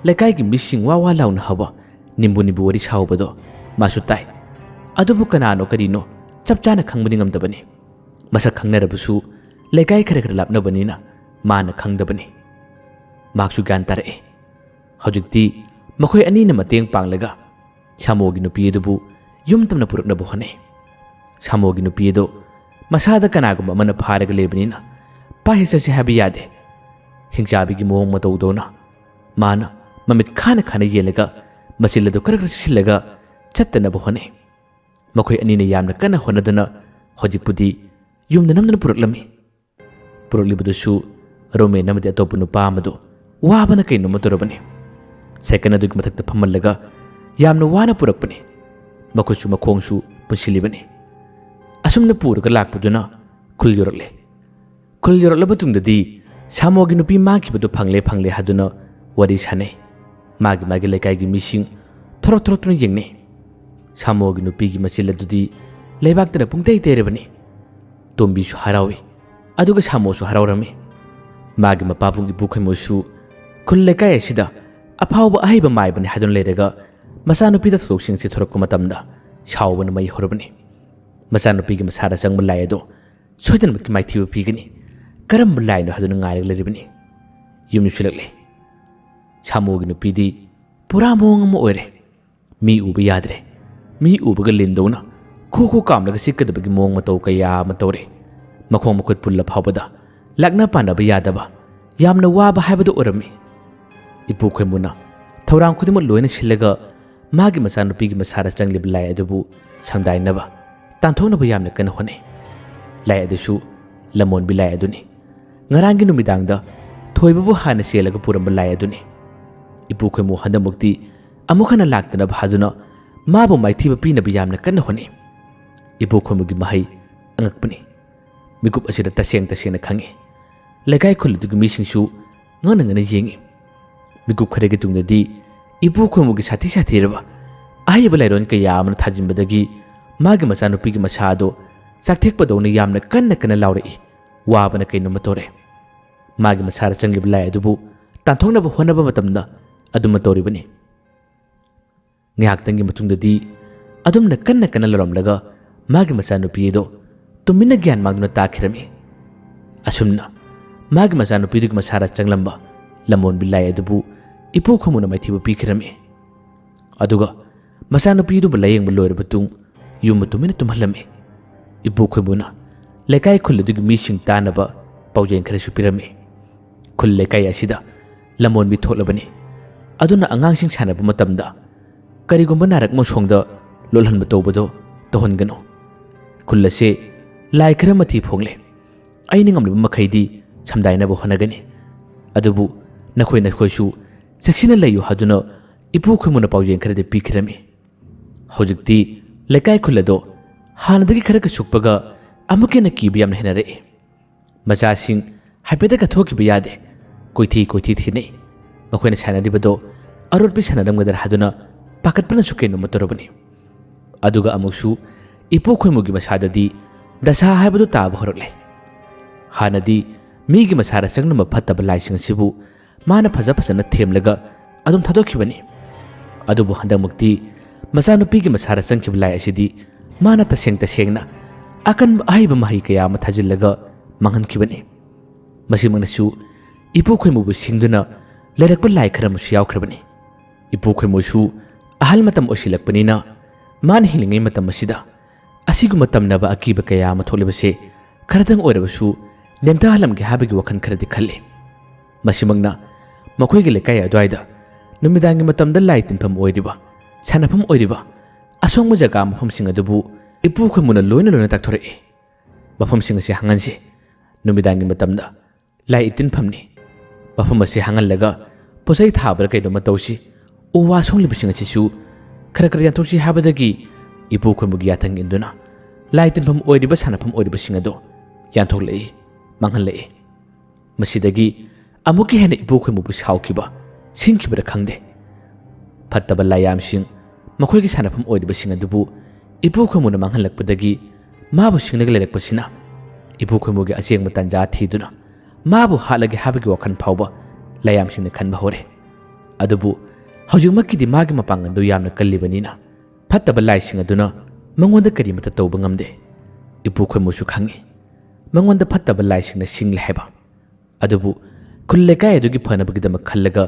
ꯂꯩꯀꯥꯏꯒꯤ ꯃꯤꯁꯤꯡ ꯋꯥ ꯋꯥ ꯂꯥꯎꯅ ꯍꯧꯕ, ꯅꯤꯝꯕꯨ ꯅꯤꯝꯕꯨ ꯋꯥꯔꯤ ꯁꯥꯍꯧꯕꯗꯣ ꯃꯥꯁꯨ ꯇꯥꯏ꯫ ꯑꯗꯨꯕꯨ ꯀꯅꯥꯅꯣ ꯀꯔꯤꯅꯣ ꯆꯞ ꯆꯥꯅ ꯈꯪꯕꯗꯤ ꯉꯝꯗꯕꯅꯤ꯫ ꯃꯁꯛ ꯈꯪꯅꯔꯕꯁꯨ ꯂꯩꯀꯥꯏ ꯈꯔ ꯈꯔ ꯂꯥꯞꯅꯕꯅꯤꯅ ꯃꯥꯅ ꯈꯪꯗꯕꯅꯤ꯫ ꯃꯍꯥꯛꯁꯨ ꯒ꯭ꯌꯥꯟ ꯇꯥꯔꯛꯑꯦ꯫ ꯍꯧꯖꯤꯛꯇꯤ ꯃꯈꯣꯏ ꯑꯅꯤꯅ ꯃꯇꯦꯡ ꯄꯥꯡꯂꯒ ꯁꯥꯃꯣꯒꯤ ꯅꯨꯄꯤ ꯑꯗꯨꯕꯨ ꯌꯨꯝ ꯇꯝꯅ ꯄꯨꯔꯛꯅꯕ ꯍꯣꯠꯅꯩ꯫ ꯁꯥꯃꯣꯒꯤ ꯅꯨꯄꯤ ꯑꯗꯨ ꯃꯁꯥꯗ ꯀꯅꯥꯒꯨꯝꯕ ꯑꯃꯅ ꯐꯥꯔꯒ ꯂꯩꯕꯅꯤꯅ ꯄꯥꯏ ꯆꯠꯁꯤ ꯍꯥꯏꯕ ꯌꯥꯗꯦ꯫ ꯍꯤꯡꯆꯥꯕꯤꯒꯤ ꯃꯑꯣꯡ ꯃꯇꯧꯗꯧꯅ ꯃꯥꯅ ꯃꯃꯤꯠ ꯈꯥꯅ ꯈꯥꯅ ꯌꯦꯡꯂꯒ ꯃꯆꯤꯜ ꯑꯗꯨ ꯈꯔ ꯈꯔ ꯆꯤꯛꯁꯤꯜꯂꯒ ꯆꯠꯇꯅꯕ ꯍꯣꯠꯅꯩ꯫ ꯃꯈꯣꯏ ꯑꯅꯤꯅ ꯌꯥꯝꯅ ꯀꯟꯅ ꯍꯣꯠꯅꯗꯨꯅ ꯍꯧꯖꯤꯛꯄꯨꯗꯤ ꯌꯨꯝꯗ ꯅꯝꯗꯨꯅ ꯄꯨꯔꯛꯂꯝꯃꯤ꯫ ꯄꯨꯔꯛꯂꯤꯕꯗꯨꯁꯨ ꯔꯣꯃꯦꯟ ꯑꯃꯗꯤ ꯑꯇꯣꯞꯄ ꯅꯨꯄꯥ ꯑꯃꯗꯨ ꯋꯥꯕꯅ ꯀꯩꯅꯣꯝꯃ ꯇꯧꯔꯕꯅꯤ꯫ ꯁꯥꯏꯀꯜ ꯑꯗꯨꯒꯤ ꯃꯊꯛꯇ ꯐꯝꯍꯜꯂꯒ ꯌꯥꯝꯅ ꯋꯥꯅ ꯄꯨꯔꯛꯄꯅꯤ꯫ ꯃꯈꯨꯠꯁꯨ ꯃꯈꯣꯡꯁꯨ ꯄꯨꯟꯁꯤꯜꯂꯤꯕꯅꯤ꯫ ꯑꯁꯨꯝꯅ ꯄꯨꯔꯒ ꯂꯥꯛꯄꯗꯨꯅ ꯈꯨꯜ ꯌꯧꯔꯛꯂꯦ꯫ ꯈꯨꯜ ꯌꯧꯔꯛꯂꯕ ꯃꯇꯨꯡꯗꯗꯤ ꯁꯥꯃꯣꯒꯤ ꯅꯨꯄꯤ ꯃꯥꯡꯈꯤꯕꯗꯨ ꯐꯪꯂꯦ ꯐꯪꯂꯦ ꯍꯥꯏꯗꯨꯅ ꯋꯥꯔꯤ ꯁꯥꯅꯩ꯫ ꯃꯥꯒꯤ ꯃꯥꯒꯤ ꯂꯩꯀꯥꯏꯒꯤ ꯃꯤꯁꯤꯡ ꯊꯣꯔꯛ ꯊꯣꯔꯛꯇꯨꯅ ꯌꯦꯡꯅꯩ꯫ ꯁꯥꯃꯣꯒꯤ ꯅꯨꯄꯤꯒꯤ ꯃꯆꯤꯜ ꯑꯗꯨꯗꯤ ꯂꯩꯕꯥꯛꯇꯅ ꯄꯨꯡꯇꯩ ꯇꯩꯔꯕꯅꯤ꯫ ꯇꯣꯝꯕꯤꯁꯨ ꯍꯔꯥꯎꯏ, ꯑꯗꯨꯒ ꯁꯥꯃꯣꯁꯨ ꯍꯔꯥꯎꯔꯝꯃꯤ꯫ ꯃꯥꯒꯤ ꯃꯄꯥꯕꯨꯡ ꯏꯄꯨ ꯈꯣꯏꯃꯨꯁꯨ ꯈꯨꯜ ꯂꯩꯀꯥꯏ ꯑꯁꯤꯗ ꯑꯐꯥꯎꯕ ꯑꯍꯩꯕ ꯃꯥꯏꯕꯅꯤ ꯍꯥꯏꯗꯨꯅ ꯂꯩꯔꯒ ꯃꯆꯥꯅꯨꯄꯤꯗ ꯊꯧꯗꯣꯛꯁꯤꯡꯁꯤ ꯊꯣꯔꯛꯄ ꯃꯇꯝꯗ ꯁꯥꯎꯕꯅ ꯃꯩ ꯍꯧꯔꯕꯅꯤ꯫ ꯃꯆꯥꯅꯨꯄꯤꯒꯤ ꯃꯁꯥꯗ ꯆꯪꯕ ꯂꯥꯏ ꯑꯗꯨ ꯁꯣꯏꯗꯅꯃꯛꯀꯤ ꯃꯥꯏꯊꯤꯕ ꯄꯤꯒꯅꯤ꯫ ꯀꯔꯝꯕ ꯂꯥꯏꯅꯣ ꯍꯥꯏꯗꯨꯅ ꯉꯥꯏꯔꯒ ꯂꯩꯔꯤꯕꯅꯤ꯫ ꯌꯨꯝ ꯌꯧꯁꯤꯜꯂꯛꯂꯦ꯫ ꯁꯥꯃꯣꯒꯤ ꯅꯨꯄꯤꯗꯤ ꯄꯨꯔꯥ ꯃꯑꯣꯡ ꯑꯃ ꯑꯣꯏꯔꯦ꯫ ꯃꯤ ꯎꯕ ꯌꯥꯗ꯭ꯔꯦ꯫ ꯃꯤ ꯎꯕꯒ ꯂꯤꯟꯗꯧꯅ ꯈꯨ ꯈꯨ ꯀꯥꯝꯂꯒ ꯆꯤꯛꯀꯗꯕꯒꯤ ꯃꯑꯣꯡ ꯃꯇꯧ ꯀꯌꯥ ꯑꯃ ꯇꯧꯔꯦ꯫ ꯃꯈꯣꯡ ꯃꯈꯨꯠ ꯄꯨꯜꯂ ꯐꯥꯎꯕꯗ ꯂꯥꯛꯅ ꯄꯥꯟꯅꯕ ꯌꯥꯗꯕ ꯌꯥꯝꯅ ꯋꯥꯕ ꯍꯥꯏꯕꯗꯨ ꯑꯣꯏꯔꯝꯃꯤ꯫ ꯏꯄꯨ ꯈꯣꯏꯃꯨꯅ ꯊꯧꯔꯥꯡ ꯈꯨꯗꯤꯡꯃꯛ ꯂꯣꯏꯅ ꯁꯤꯜꯂꯒ ꯃꯥꯒꯤ ꯃꯆꯥꯅꯨꯄꯤꯒꯤ ꯃꯁꯥꯗ ꯆꯪꯂꯤꯕ ꯂꯥꯏ ꯑꯗꯨꯕꯨ ꯁꯪꯗꯥꯏꯅꯕ, ꯇꯥꯟꯊꯣꯛꯅꯕ ꯌꯥꯝꯅ ꯀꯟꯅ ꯍꯣꯠꯅꯩ꯫ ꯂꯥꯏ ꯑꯗꯨꯁꯨ ꯂꯝꯃꯣꯟꯕꯤ ꯂꯥꯏ ꯑꯗꯨꯅꯤ꯫ ꯉꯔꯥꯡꯒꯤ ꯅꯨꯃꯤꯗꯥꯡꯗ ꯊꯣꯏꯕꯕꯨ ꯍꯥꯟꯅ ꯆꯦꯜꯂꯒ ꯄꯨꯔꯝꯕ ꯂꯥꯏ ꯑꯗꯨꯅꯤ꯫ ꯏꯄꯨ ꯈꯣꯏꯃꯨ ꯍꯟꯗꯛꯃꯛꯇꯤ ꯑꯃꯨꯛ ꯍꯟꯅ ꯂꯥꯛꯇꯅꯕ ꯍꯥꯗꯨꯅ ꯃꯥꯕꯨ ꯃꯥꯏꯊꯤꯕ ꯄꯤꯅꯕ ꯌꯥꯝꯅ ꯀꯟꯅ ꯍꯣꯠꯅꯩ꯫ ꯏꯄꯨ ꯈꯣꯏꯃꯨꯒꯤ ꯃꯍꯩ ꯑꯉꯛꯄꯅꯤ꯫ ꯃꯤꯀꯨꯞ ꯑꯁꯤꯗ ꯇꯁꯦꯡ ꯇꯁꯦꯡꯅ ꯈꯪꯉꯤ꯫ ꯂꯩꯀꯥꯏ ꯈꯨꯜ ꯑꯗꯨꯒꯤ ꯃꯤꯁꯤꯡꯁꯨ ꯉꯛꯅ ꯉꯛꯅ ꯌꯦꯡꯉꯤ꯫ ꯃꯤꯀꯨꯞ ꯈꯔꯒꯤ ꯇꯨꯡꯗꯗꯤ ꯏꯄꯨ ꯈꯣꯏꯃꯨꯒꯤ ꯁꯥꯊꯤ ꯁꯥꯊꯤꯔꯕ ꯑꯍꯩꯕ ꯂꯥꯏꯔꯣꯟ ꯀꯌꯥ ꯑꯃꯅ ꯊꯥꯖꯤꯟꯕꯗꯒꯤ ꯃꯥꯒꯤ ꯃꯆꯥꯅꯨꯄꯤꯒꯤ ꯃꯁꯥ ꯑꯗꯨ ꯆꯥꯛꯊꯦꯛꯄꯗꯧꯅ ꯌꯥꯝꯅ ꯀꯟꯅ ꯀꯟꯅ ꯂꯥꯎꯔꯛꯏ꯫ ꯋꯥꯕꯅ ꯀꯩꯅꯣꯝꯃ ꯇꯧꯔꯦ꯫ ꯃꯥꯒꯤ ꯃꯁꯥꯗ ꯆꯪꯂꯤꯕ ꯂꯥꯏ ꯑꯗꯨꯕꯨ ꯇꯥꯟꯊꯣꯛꯅꯕ ꯍꯣꯠꯅꯕ ꯃꯇꯝꯗ ꯑꯗꯨꯝꯅ ꯇꯧꯔꯤꯕꯅꯤ꯫ ꯉꯥꯏꯍꯥꯛꯇꯪꯒꯤ ꯃꯇꯨꯡꯗꯗꯤ ꯑꯗꯨꯝꯅ ꯀꯟꯅ ꯀꯟꯅ ꯂꯥꯎꯔꯝꯂꯒ ꯃꯥꯒꯤ ꯃꯆꯥꯅꯨꯄꯤ ꯑꯗꯨ ꯇꯨꯃꯤꯟꯅ ꯒ꯭ꯌꯥꯟ ꯃꯥꯡꯗꯨꯅ ꯇꯥꯈꯤꯔꯝꯃꯤ꯫ ꯑꯁꯨꯝꯅ ꯃꯥꯒꯤ ꯃꯆꯥꯅꯨꯄꯤꯗꯨꯒꯤ ꯃꯁꯥꯗ ꯆꯪꯂꯝꯕ ꯂꯝꯃꯣꯟꯕꯤ ꯂꯥꯏ ꯑꯗꯨꯕꯨ ꯏꯄꯨ ꯈꯣꯏꯃꯨꯅ ꯃꯥꯏꯊꯤꯕ ꯄꯤꯈꯤꯔꯝꯃꯤ꯫ ꯑꯗꯨꯒ ꯃꯆꯥꯅꯨꯄꯤꯗꯨꯕꯨ ꯂꯥꯌꯦꯡꯕ ꯂꯣꯏꯔꯕ ꯇꯨꯡ ꯌꯨꯝꯕꯨ ꯇꯨꯃꯤꯟꯅ ꯇꯨꯝꯍꯜꯂꯝꯃꯤ꯫ ꯏꯄꯨ ꯈꯣꯏꯃꯨꯅ ꯂꯩꯀꯥꯏ ꯈꯨꯜ ꯑꯗꯨꯒꯤ ꯃꯤꯁꯤꯡ ꯇꯥꯅꯕ ꯄꯥꯎꯖꯦꯜ ꯈꯔꯁꯨ ꯄꯤꯔꯝꯃꯤ꯫ ꯈꯨꯜ ꯂꯩꯀꯥꯏ ꯑꯁꯤꯗ ꯂꯝꯃꯣꯟꯕꯤ ꯊꯣꯛꯂꯕꯅꯤ꯫ ꯑꯗꯨꯅ ꯑꯉꯥꯡꯁꯤꯡ ꯁꯥꯟꯅꯕ ꯃꯇꯝꯗ ꯀꯔꯤꯒꯨꯝꯕ ꯅꯥꯔꯛ ꯃꯣꯡꯁꯣꯡꯗ ꯂꯣꯜꯍꯟꯕ ꯇꯧꯕꯗꯣ ꯇꯧꯍꯟꯒꯅꯨ꯫ ꯈꯨꯜ ꯑꯁꯦ ꯂꯥꯏ ꯈꯔ ꯃꯊꯤ ꯐꯣꯡꯂꯦ꯫ ꯑꯩꯅ ꯉꯝꯂꯤꯕ ꯃꯈꯩꯗꯤ ꯁꯝꯗꯥꯏꯅꯕ ꯍꯣꯠꯅꯒꯅꯤ꯫ ꯑꯗꯨꯕꯨ ꯅꯈꯣꯏ ꯅꯈꯣꯏꯁꯨ ꯆꯦꯛꯁꯤꯟꯅ ꯂꯩꯌꯨ ꯍꯥꯏꯗꯨꯅ ꯏꯄꯨ ꯈꯣꯏꯃꯨꯅ ꯄꯥꯎꯖꯦꯜ ꯈꯔꯗꯤ ꯄꯤꯈꯤꯔꯝꯃꯤ꯫ ꯍꯧꯖꯤꯛꯇꯤ ꯂꯩꯀꯥꯏ ꯈꯨꯜ ꯑꯗꯣ ꯍꯥꯟꯅꯗꯒꯤ ꯈꯔꯒ ꯁꯨꯛꯄꯒ ꯑꯃꯨꯛꯀ ꯍꯦꯟꯅ ꯀꯤꯕ ꯌꯥꯝꯅ ꯍꯦꯟꯅꯔꯛꯏ꯫ ꯃꯆꯥꯁꯤꯡ ꯍꯥꯏꯐꯦꯠꯇ ꯀꯠꯊꯣꯛꯈꯤꯕ ꯌꯥꯗꯦ꯫ ꯀꯣꯏꯊꯤ ꯀꯣꯏꯊꯤ ꯊꯤꯅꯩ꯫ ꯃꯈꯣꯏꯅ ꯁꯥꯟꯅꯔꯤꯕꯗꯣ ꯑꯔꯣꯠꯄꯤ ꯁꯥꯟꯅꯔꯝꯒꯗ꯭ꯔꯥ ꯍꯥꯏꯗꯨꯅ ꯄꯥꯈꯠꯄꯅꯁꯨ ꯀꯩꯅꯣꯝꯃ ꯇꯧꯔꯕꯅꯤ꯫ ꯑꯗꯨꯒ ꯑꯃꯨꯛꯁꯨ ꯏꯄꯨ ꯈꯣꯏꯃꯨꯒꯤ ꯃꯁꯥꯗꯗꯤ ꯗꯁꯥ ꯍꯥꯏꯕꯗꯨ ꯇꯥꯕ ꯍꯧꯔꯛꯂꯦ꯫ ꯍꯥꯟꯅꯗꯤ ꯃꯤꯒꯤ ꯃꯁꯥꯗ ꯆꯪꯂꯝꯕ ꯐꯠꯇꯕ ꯂꯥꯏꯁꯤꯡ ꯑꯁꯤꯕꯨ ꯃꯥꯅ ꯐꯖ ꯐꯖꯅ ꯊꯦꯝꯂꯒ ꯑꯗꯨꯝ ꯊꯥꯗꯣꯛꯈꯤꯕꯅꯤ꯫ ꯑꯗꯨꯕꯨ ꯍꯟꯗꯛꯃꯛꯇꯤ ꯃꯆꯥꯅꯨꯄꯤꯒꯤ ꯃꯁꯥꯗ ꯆꯪꯈꯤꯕ ꯂꯥꯏ ꯑꯁꯤꯗꯤ ꯃꯥꯅ ꯇꯁꯦꯡ ꯇꯁꯦꯡꯅ ꯑꯀꯟꯕ ꯑꯍꯩꯕ ꯃꯍꯩ ꯀꯌꯥ ꯑꯃ ꯊꯥꯖꯤꯜꯂꯒ ꯃꯥꯡꯍꯟꯈꯤꯕꯅꯤ꯫ ꯃꯁꯤꯃꯛꯅꯁꯨ ꯏꯄꯨ ꯈꯣꯏꯃꯨꯕꯨ ꯁꯤꯡꯗꯨꯅ ꯂꯩꯔꯛꯄ ꯂꯥꯏ ꯈꯔ ꯑꯃꯁꯨ ꯌꯥꯎꯈ꯭ꯔꯕꯅꯤ꯫ ꯏꯄꯨ ꯈꯣꯏꯃꯨꯁꯨ ꯑꯍꯜ ꯃꯇꯝ ꯑꯣꯏꯁꯤꯜꯂꯛꯄꯅꯤꯅ ꯃꯥꯅ ꯍꯤꯡꯂꯤꯉꯩ ꯃꯇꯝ ꯑꯁꯤꯗ ꯑꯁꯤꯒꯨꯝꯕ ꯇꯝꯅꯕ ꯑꯀꯤꯕ ꯀꯌꯥ ꯑꯃ ꯊꯣꯛꯂꯤꯕꯁꯦ ꯈꯔꯗꯪ ꯑꯣꯏꯔꯕꯁꯨ ꯅꯦꯝꯊꯍꯜꯂꯝꯒꯦ ꯍꯥꯏꯕꯒꯤ ꯋꯥꯈꯜ ꯈꯔꯗꯤ ꯈꯜꯂꯤ꯫ ꯃꯁꯤꯃꯛꯅ ꯃꯈꯣꯏꯒꯤ ꯂꯩꯀꯥꯏ ꯑꯗꯨꯋꯥꯏꯗ ꯅꯨꯃꯤꯗꯥꯡꯒꯤ ꯃꯇꯝꯗ ꯂꯥꯏ ꯇꯤꯟꯐꯝ ꯑꯣꯏꯔꯤꯕ, ꯁꯥꯟꯅꯐꯝ ꯑꯣꯏꯔꯤꯕ ꯑꯁꯣꯡꯕ ꯖꯒꯥ ꯃꯐꯝꯁꯤꯡ ꯑꯗꯨꯕꯨ ꯏꯄꯨ ꯈꯣꯏꯃꯨꯅ ꯂꯣꯏꯅ ꯂꯣꯏꯅ ꯇꯥꯛꯊꯣꯔꯛꯏ꯫ "ꯃꯐꯝꯁꯤꯡ ꯑꯁꯤ ꯍꯥꯡꯍꯟꯁꯤ꯫ ꯅꯨꯃꯤꯗꯥꯡꯒꯤ ꯃꯇꯝꯗ ꯂꯥꯏ ꯏꯇꯤꯟꯐꯝꯅꯤ꯫ ꯃꯐꯝ ꯑꯁꯤ ꯍꯥꯡꯍꯜꯂꯒ ꯄꯣꯠꯆꯩ ꯊꯥꯕ꯭ꯔꯥ ꯀꯩꯅꯣꯝꯃ ꯇꯧꯁꯤ꯫ ꯎ ꯋꯥ ꯁꯣꯡꯂꯤꯕꯁꯤꯡ ꯑꯁꯤꯁꯨ ꯈꯔ ꯈꯔ ꯌꯥꯟꯊꯣꯛꯁꯤ" ꯍꯥꯏꯕꯗꯒꯤ ꯏꯄꯨ ꯈꯣꯏꯃꯨꯒꯤ ꯌꯥꯊꯪ ꯏꯟꯗꯨꯅ ꯂꯥꯏ ꯇꯤꯟꯐꯝ ꯑꯣꯏꯔꯤꯕ, ꯁꯥꯟꯅꯐꯝ ꯑꯣꯏꯔꯤꯕꯁꯤꯡ ꯑꯗꯨ ꯌꯥꯟꯊꯣꯛꯂꯛꯏ, ꯃꯥꯡꯍꯜꯂꯛꯏ꯫ ꯃꯁꯤꯗꯒꯤ ꯑꯃꯨꯛꯀ ꯍꯦꯟꯅ ꯏꯄꯨ ꯈꯣꯏꯃꯨꯕꯨ ꯁꯥꯎꯈꯤꯕ, ꯁꯤꯡꯈꯤꯕꯔ ꯈꯪꯗꯦ꯫ ꯐꯠꯇꯕ ꯂꯥꯏꯌꯥꯝꯁꯤꯡ, ꯃꯈꯣꯏꯒꯤ ꯁꯥꯟꯅꯐꯝ ꯑꯣꯏꯔꯤꯕꯁꯤꯡ ꯑꯗꯨꯕꯨ ꯏꯄꯨ ꯈꯣꯏꯃꯨꯅ ꯃꯥꯡꯍꯜꯂꯛꯄꯗꯒꯤ ꯃꯥꯕꯨ ꯁꯤꯡꯅꯒ ꯂꯩꯔꯛꯄꯁꯤꯅ ꯏꯄꯨ ꯈꯣꯏꯃꯨꯒꯤ ꯑꯆꯦꯡꯕ ꯇꯥꯟꯖꯥ ꯊꯤꯗꯨꯅ ꯃꯥꯕꯨ ꯍꯥꯠꯂꯒꯦ ꯍꯥꯏꯕꯒꯤ ꯋꯥꯈꯜ ꯐꯥꯎꯕ ꯂꯥꯏꯌꯥꯝꯁꯤꯡꯅ ꯈꯟꯕ ꯍꯧꯔꯦ꯫ ꯑꯗꯨꯕꯨ ꯍꯧꯖꯤꯛꯃꯛꯀꯤꯗꯤ ꯃꯥꯒꯤ ꯃꯄꯥꯡꯒꯜꯗꯨ ꯌꯥꯝꯅ ꯀꯜꯂꯤꯕꯅꯤꯅ ꯐꯠꯇꯕ ꯂꯥꯏꯁꯤꯡ ꯑꯗꯨꯅ ꯃꯉꯣꯟꯗ ꯀꯔꯤꯃꯠꯇ ꯇꯧꯕ ꯉꯝꯗꯦ꯫ ꯏꯄꯨ ꯈꯣꯏꯃꯨꯁꯨ ꯈꯪꯏ, ꯃꯉꯣꯟꯗ ꯐꯠꯇꯕ ꯂꯥꯏꯁꯤꯡꯅ ꯁꯤꯡꯂꯦ ꯍꯥꯏꯕ꯫ ꯑꯗꯨꯕꯨ ꯈꯨꯜ ꯂꯩꯀꯥꯏ ꯑꯗꯨꯒꯤ ꯐꯅꯕꯒꯤꯗꯃꯛ ꯈꯜꯂꯒ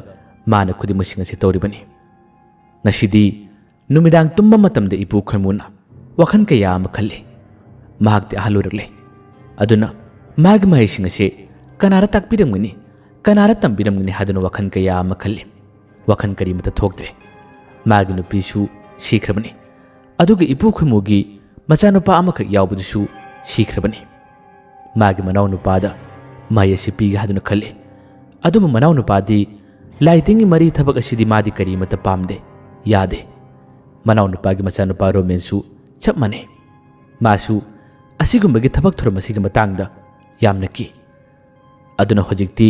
ꯃꯥꯅ ꯈꯨꯗꯤꯡꯃꯛꯁꯤꯡ ꯑꯁꯤ ꯇꯧꯔꯤꯕꯅꯤ꯫ ꯉꯁꯤꯗꯤ ꯅꯨꯃꯤꯗꯥꯡ ꯇꯨꯝꯕ ꯃꯇꯝꯗ ꯏꯄꯨ ꯈꯣꯏꯃꯨꯅ ꯋꯥꯈꯜ ꯀꯌꯥ ꯑꯃ ꯈꯜꯂꯤ꯫ ꯃꯍꯥꯛꯇꯤ ꯑꯍꯜ ꯑꯣꯏꯔꯛꯂꯦ꯫ ꯑꯗꯨꯅ ꯃꯥꯒꯤ ꯃꯍꯩꯁꯤꯡ ꯑꯁꯤ ꯀꯅꯥꯗ ꯇꯥꯛꯄꯤꯔꯝꯒꯅꯤ, ꯀꯅꯥꯗ ꯇꯝꯕꯤꯔꯝꯒꯅꯤ ꯍꯥꯏꯗꯨꯅ ꯋꯥꯈꯜ ꯀꯌꯥ ꯑꯃ ꯈꯜꯂꯤ꯫ ꯋꯥꯈꯜ ꯀꯔꯤꯃꯠꯇ ꯊꯣꯛꯇ꯭ꯔꯦ꯫ ꯃꯥꯒꯤ ꯅꯨꯄꯤꯁꯨ ꯁꯤꯈ꯭ꯔꯕꯅꯤ꯫ ꯑꯗꯨꯒ ꯏꯄꯨ ꯈꯣꯏꯃꯨꯒꯤ ꯃꯆꯥꯅꯨꯄꯥ ꯑꯃꯈꯛ ꯌꯥꯎꯕꯗꯨꯁꯨ ꯁꯤꯈ꯭ꯔꯕꯅꯤ꯫ ꯃꯥꯒꯤ ꯃꯅꯥꯎꯅꯨꯄꯥꯗ ꯃꯍꯩ ꯑꯁꯤ ꯄꯤꯒꯦ ꯍꯥꯏꯗꯨꯅ ꯈꯜꯂꯤ꯫ ꯑꯗꯨꯕꯨ ꯃꯅꯥꯎꯅꯨꯄꯥꯗꯤ ꯂꯥꯏꯇꯤꯟꯒꯤ ꯃꯔꯤ ꯊꯕꯛ ꯑꯁꯤꯗꯤ ꯃꯥꯗꯤ ꯀꯔꯤꯃꯠꯇ ꯄꯥꯝꯗꯦ, ꯌꯥꯗꯦ꯫ ꯃꯅꯥꯎꯅꯨꯄꯥꯒꯤ ꯃꯆꯥꯅꯨꯄꯥ ꯔꯣꯃꯦꯟꯁꯨ ꯆꯞ ꯃꯥꯟꯅꯩ꯫ ꯃꯥꯁꯨ ꯑꯁꯤꯒꯨꯝꯕꯒꯤ ꯊꯕꯛ ꯊꯧꯔꯝ ꯑꯁꯤꯒꯤ ꯃꯇꯥꯡꯗ ꯌꯥꯝꯅ ꯀꯤ꯫ ꯑꯗꯨꯅ ꯍꯧꯖꯤꯛꯇꯤ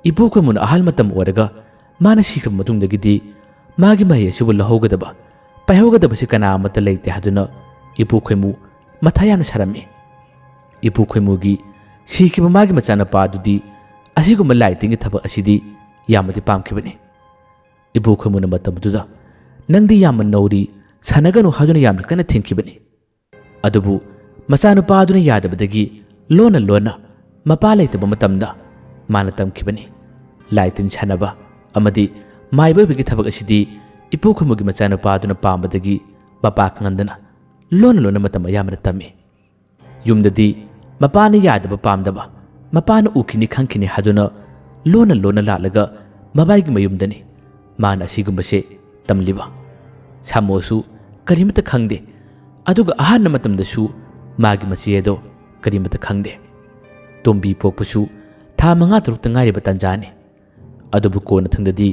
ꯏꯄꯨ ꯈꯣꯏꯃꯨꯅ ꯑꯍꯜ ꯃꯇꯝ ꯑꯣꯏꯔꯒ ꯃꯥꯅ ꯁꯤꯈ꯭ꯔꯕ ꯃꯇꯨꯡꯗꯒꯤꯗꯤ ꯃꯥꯒꯤ ꯃꯍꯩ ꯑꯁꯤꯕꯨ ꯂꯧꯍꯧꯒꯗꯕ, ꯄꯥꯏꯍꯧꯒꯗꯕꯁꯤ ꯀꯅꯥ ꯑꯃꯠꯇ ꯂꯩꯇꯦ ꯍꯥꯏꯗꯨꯅ ꯏꯄꯨ ꯈꯣꯏꯃꯨ ꯃꯊꯥ ꯌꯥꯝꯅ ꯁꯥꯔꯝꯃꯤ꯫ ꯏꯄꯨ ꯈꯣꯏꯃꯨꯒꯤ ꯁꯤꯈꯤꯕ ꯃꯥꯒꯤ ꯃꯆꯥꯅꯨꯄꯥ ꯑꯗꯨꯗꯤ ꯑꯁꯤꯒꯨꯝꯕ ꯂꯥꯏꯇꯤꯟꯒꯤ ꯊꯕꯛ ꯑꯁꯤꯗꯤ ꯌꯥꯝꯅꯗꯤ ꯄꯥꯝꯈꯤꯕꯅꯤ꯫ ꯏꯄꯨ ꯈꯣꯏꯃꯨꯅ ꯃꯇꯝ ꯑꯗꯨꯗ "ꯅꯪꯗꯤ ꯌꯥꯝꯅ ꯅꯧꯔꯤ, ꯁꯥꯟꯅꯒꯅꯨ" ꯍꯥꯏꯗꯨꯅ ꯌꯥꯝꯅ ꯀꯟꯅ ꯊꯤꯡꯈꯤꯕꯅꯤ꯫ ꯑꯗꯨꯕꯨ ꯃꯆꯥꯅꯨꯄꯥ ꯑꯗꯨꯅ ꯌꯥꯗꯕꯗꯒꯤ ꯂꯣꯟꯅ ꯂꯣꯟꯅ ꯃꯄꯥ ꯂꯩꯇꯕ ꯃꯇꯝꯗ ꯃꯥꯅ ꯇꯝꯈꯤꯕꯅꯤ꯫ ꯂꯥꯏꯇꯤꯟ ꯁꯥꯟꯅꯕ ꯑꯃꯗꯤ ꯃꯥꯏꯕ ꯑꯣꯏꯕꯒꯤ ꯊꯕꯛ ꯑꯁꯤꯗꯤ ꯏꯄꯨ ꯈꯣꯏꯃꯨꯒꯤ ꯃꯆꯥꯅꯨꯄꯥ ꯑꯗꯨꯅ ꯄꯥꯝꯕꯗꯒꯤ ꯃꯄꯥ ꯈꯪꯍꯟꯗꯅ ꯂꯣꯟꯅ ꯂꯣꯟꯅ ꯃꯇꯝ ꯑꯌꯥꯝꯕꯅ ꯇꯝꯃꯤ꯫ ꯌꯨꯝꯗꯗꯤ ꯃꯄꯥꯅ ꯌꯥꯗꯕ ꯄꯥꯝꯗꯕ, ꯃꯄꯥꯅ ꯎꯈꯤꯅꯤ ꯈꯪꯈꯤꯅꯤ ꯍꯥꯏꯗꯨꯅ ꯂꯣꯟꯅ ꯂꯣꯟꯅ ꯂꯥꯛꯂꯒ ꯃꯕꯥꯏꯒꯤ ꯃꯌꯨꯝꯗꯅꯤ ꯃꯥꯅ ꯑꯁꯤꯒꯨꯝꯕꯁꯦ ꯇꯝꯂꯤꯕ꯫ ꯁꯥꯃꯣꯁꯨ ꯀꯔꯤꯃꯠꯇ ꯈꯪꯗꯦ꯫ ꯑꯗꯨꯒ ꯑꯍꯥꯟꯕ ꯃꯇꯝꯗꯁꯨ ꯃꯥꯒꯤ ꯃꯆꯦ ꯑꯗꯣ ꯀꯔꯤꯃꯠꯇ ꯈꯪꯗꯦ꯫ ꯇꯣꯝꯕꯤ ꯄꯣꯛꯄꯁꯨ ꯊꯥ ꯃꯉꯥ ꯇꯔꯨꯛꯇ ꯉꯥꯏꯔꯤꯕ ꯇꯥꯟꯖꯥꯅꯤ꯫ ꯑꯗꯨꯕꯨ ꯀꯣꯟꯅꯊꯪꯗꯗꯤ